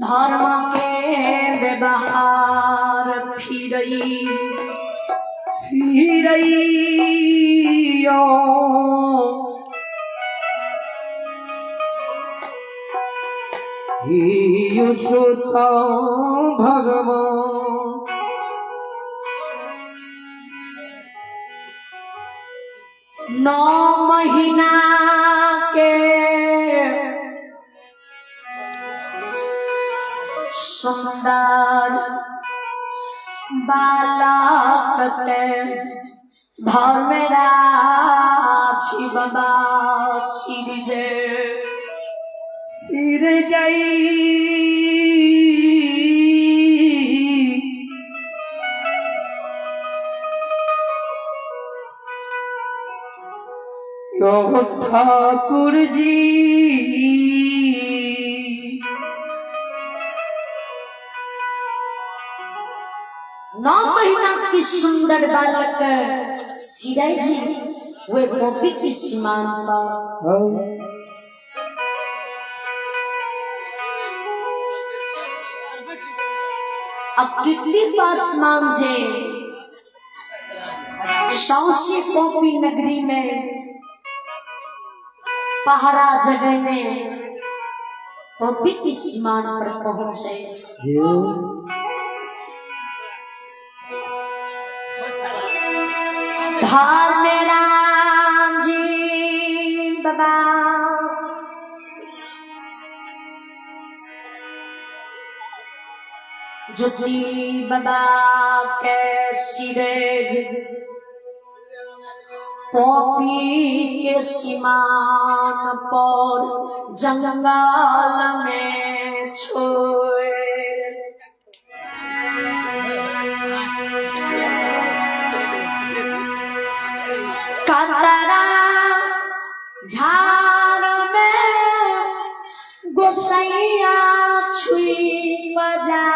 धर्म के व्यवहार फिरई फिरैयो श्रोता भगवान। 9 महीना के सुंदर बालक के धर्मराज बाबा सिरजे सिर जाई यो ठाकुर जी। 9 महीना की सुंदर बालक सिराई जी वे गोपी की सीमान पर अब कितनी पासमान जे सौसे गोपी नगरी में पहरा जगह में गोपी की सीमान पर पहुंचे। धर्मराम जी बाबा ज्योति बाबा के सिरेज पॉपी के सीमान पर जंगल में छोड़ कतरा झाड़ में गोसैया छुई बजा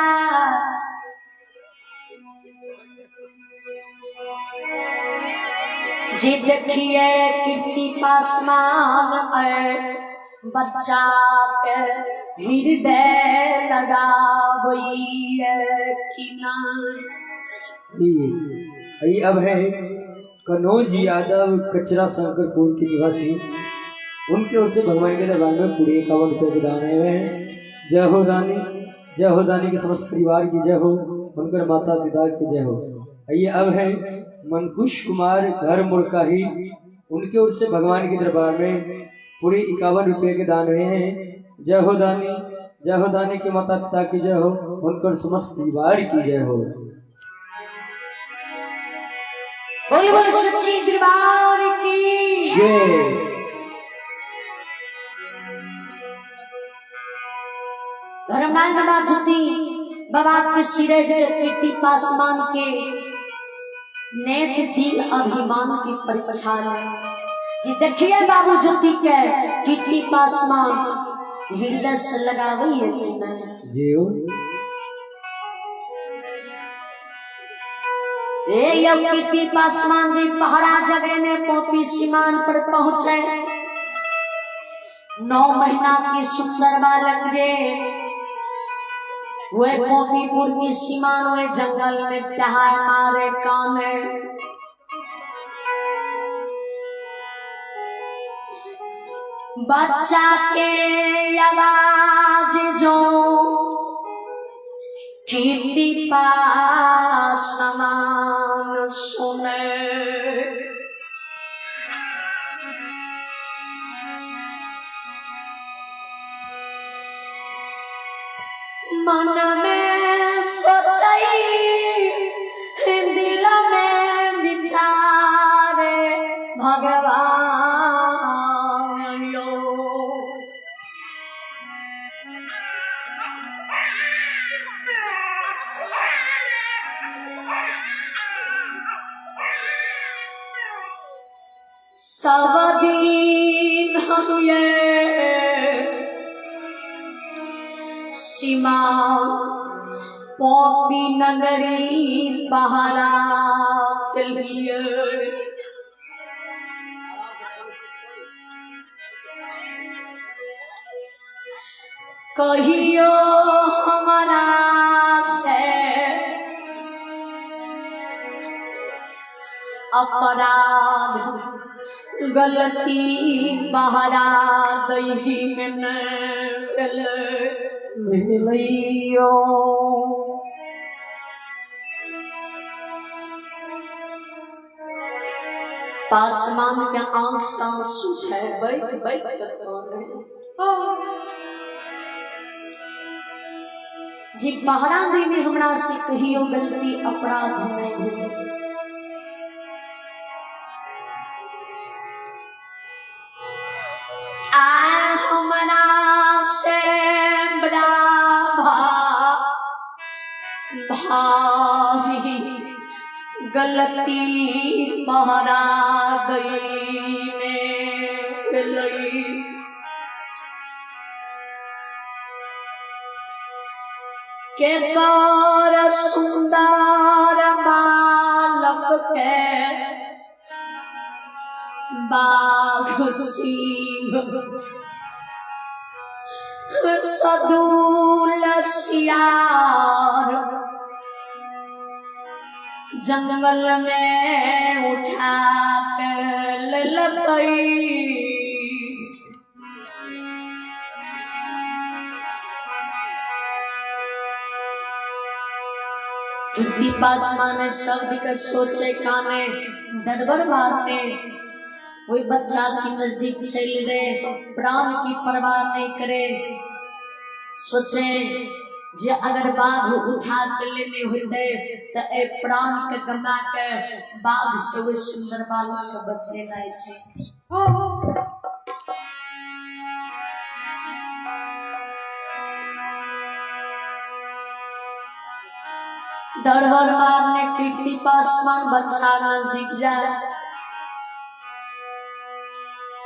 जे देखिए कीर्ति पासमान बच्चा के हृदय लगाबैया कि नहि। ई अब है कनौज यादव कचरा शंकरपुर के निवासी, उनके ओर से भगवान के दरबार में पूरे 51 रुपये के दान आए हुए हैं। जय हो दानी, जय हो दानी के समस्त परिवार की जय हो, उनकर माता पिता की जय हो। ये अब है मनकुश कुमार घर मुरकाही, उनके ओर से भगवान के दरबार में पूरे 51 रुपये के दान हुए हैं। जय हो दानी, जय हो दानी के माता पिता की जय हो, उनकर समस्त परिवार की जय हो। बोल बोल सच्ची दरबार की जय। धर्मनारायण बाबा ज्योति बाबा के सिरज के कीर्ति पासवान के नेत दिल अभिमान की परीक्षा ले जी। देखिए बाबू ज्योति के कीर्ति पासवान हृदय से लगावी है कि नहीं। जी हो। ए यौ कीर्ति पासवान जी पहरा जगह ने पोपी सीमान पर पहुंचे। 9 महीना की सुंदर बालक जे वे पोपीपुर की सीमान वे जंगल में टहाय मारे काने। बच्चा के आवाज जो कीर्ति पासवान सुने। मन में सोचई दिल में विचारे भगवान यो। सब दिन हम ये सीमा पॉपी नगरी पहाड़ा चलिए। कहियो हमारा से अपराध गलती बहरा दही में न मिलैयो। पासवान के आंख सांसू छै बैठ बैठ के काने। जी पहरा दी में हमरा से कहियो गलती अपराध नहीं हुई। आ हमरा से बड़ा भारी गलती पहरा गई में मिलई। के कर सुंदर बालक के बाघ सिंह सदूल सियार जंगल में उठा के ललकई। कीर्ति पासवान शब्द के सोचे काने दरबर मारने वही बच्चा के नजदीक चल गए, प्राण की परवाह नहीं करे। सोचे जे अगर बाघ उठा के लेने होते तो ए प्राण के गंवा के बाघ से वही सुंदर बालक के बचेनाइ छै। दरबर मारने कीर्ति पासवान बच्चा नजदीक जाए,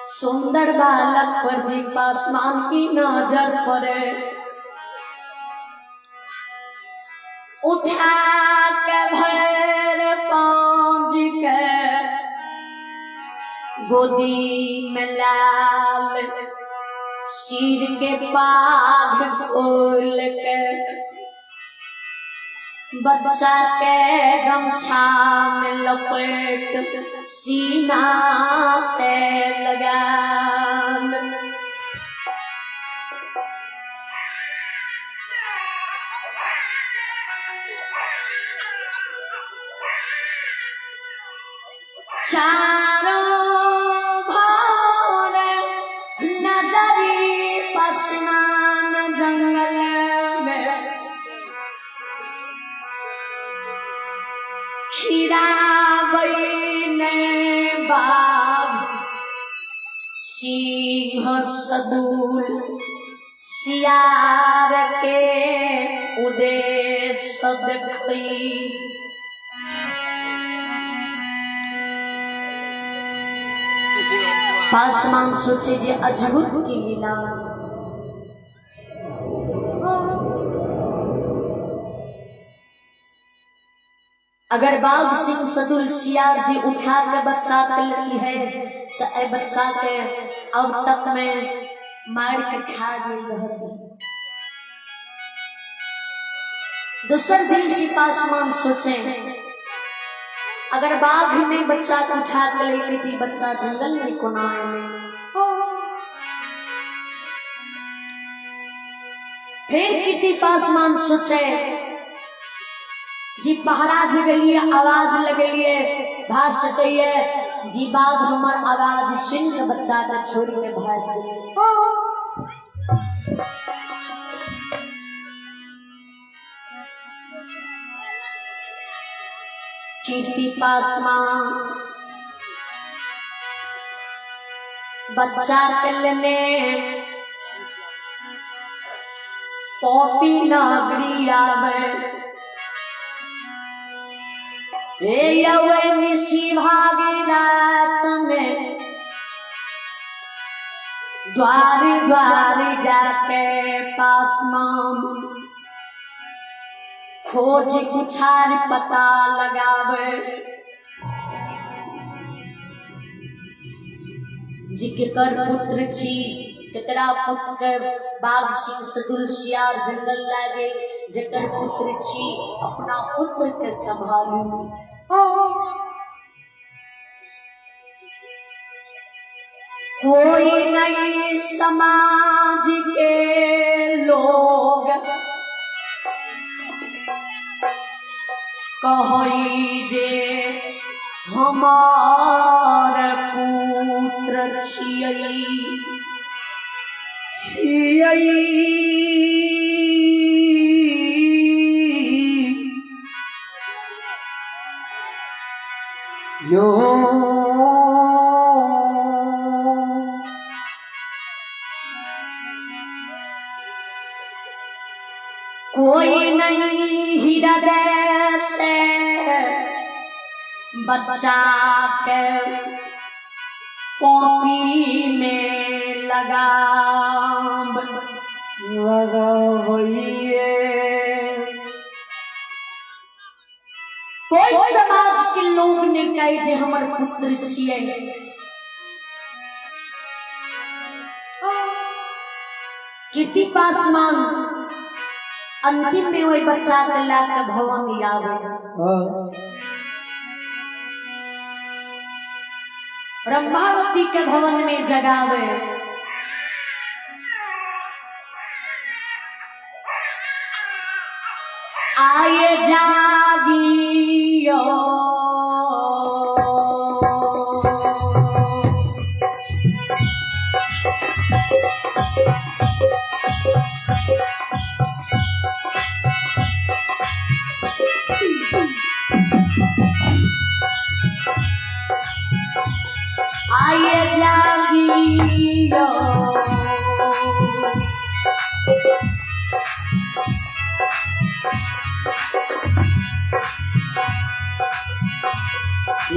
सुंदर बालक पर जी पासवान की नजर पड़े। उठा के भर पांज के गोदी में लाल सिर के पाग खोल के बच्चा के गमछा में लपेट सीना से लगा। चारों भर नजरी पसमान जंगल में खीराबई ने बाघ सिंह सदूल सियार के उद्देश्य देखई। पासमान सोचे जे अजगुत की लीला। अगर बाघ सिंह सदुल सियार जी उठा के बच्चा के लेती है तो ए बच्चा के अब तक में मार के खा गई रहती। दूसर दिन से पासमान सोचे अगर बाघ ने बच्चा को उठा के लेती थी बच्चा जंगल में कोना में। फिर किति पासमान सोचे जी पहरा जगलिए आवाज लगलिए भा सकैए जी बाघ हमर आवाज सुन के बच्चा के छोड़ के भाग गेलै। कीर्ति पासमान बच्चा के लेने पॉपी नगरी आवे ए यवे निशी भागी रात में द्वार द्वार जाके पासमान खोज कुछार पता लगावे जी केकर पुत्र छी केकरा पुत्र के बाघ सिंह सदुल सियार जंगल लागे जेकर पुत्र छी अपना पुत्र के संभालू। कोई नहीं समाज के लोग कहई जे हमार पुत्र छियै यो कोई नहीं हृदय से बच्चा के कॉपी में लगाम लगावइए। कोई समाज के लोग ने कहे जे हमर पुत्र छियै। कीर्ति पासवान अंतिम में वही बच्चा के ला के भवन आवे। ब्रह्मावती के भवन में जगावे। आए जागियो आए जागियो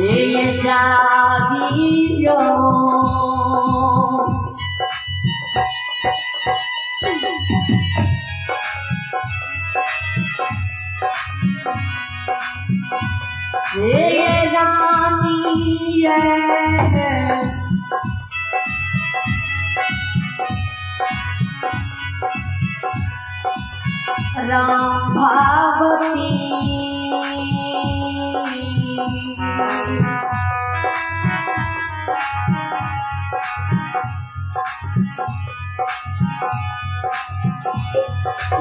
ये जागियो ये रानी है। राम भावती।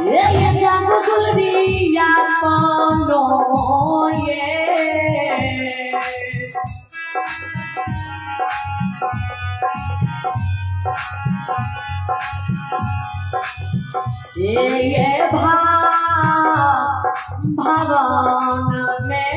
ये जानो गुलरिया पानो ये ये भवन में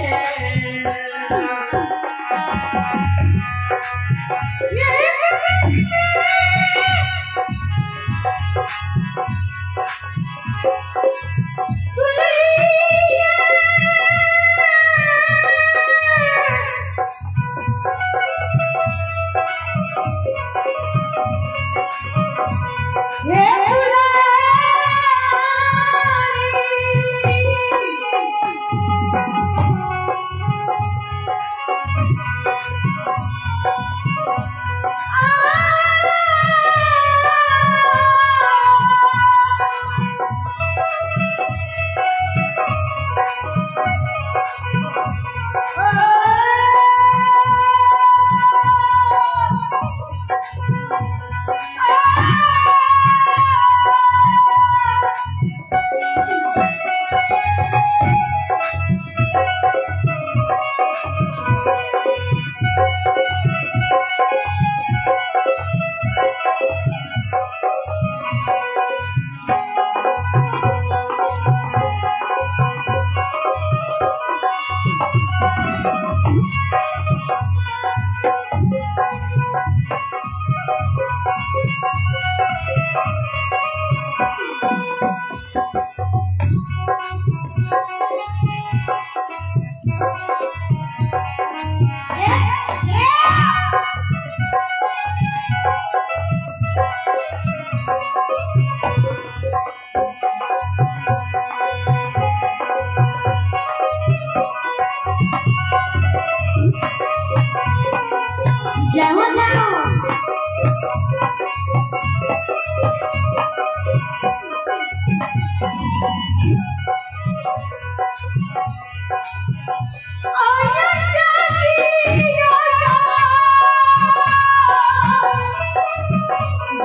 जय हो जय हो।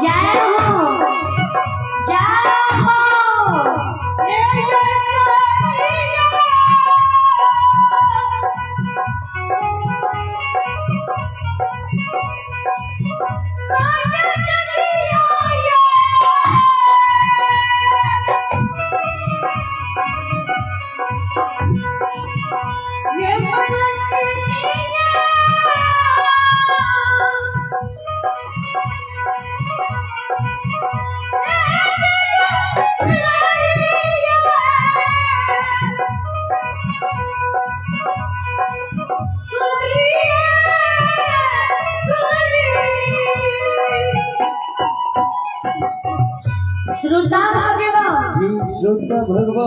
जय हो जय हो। श्रोता भाग्यवान जी श्रोता भगवान।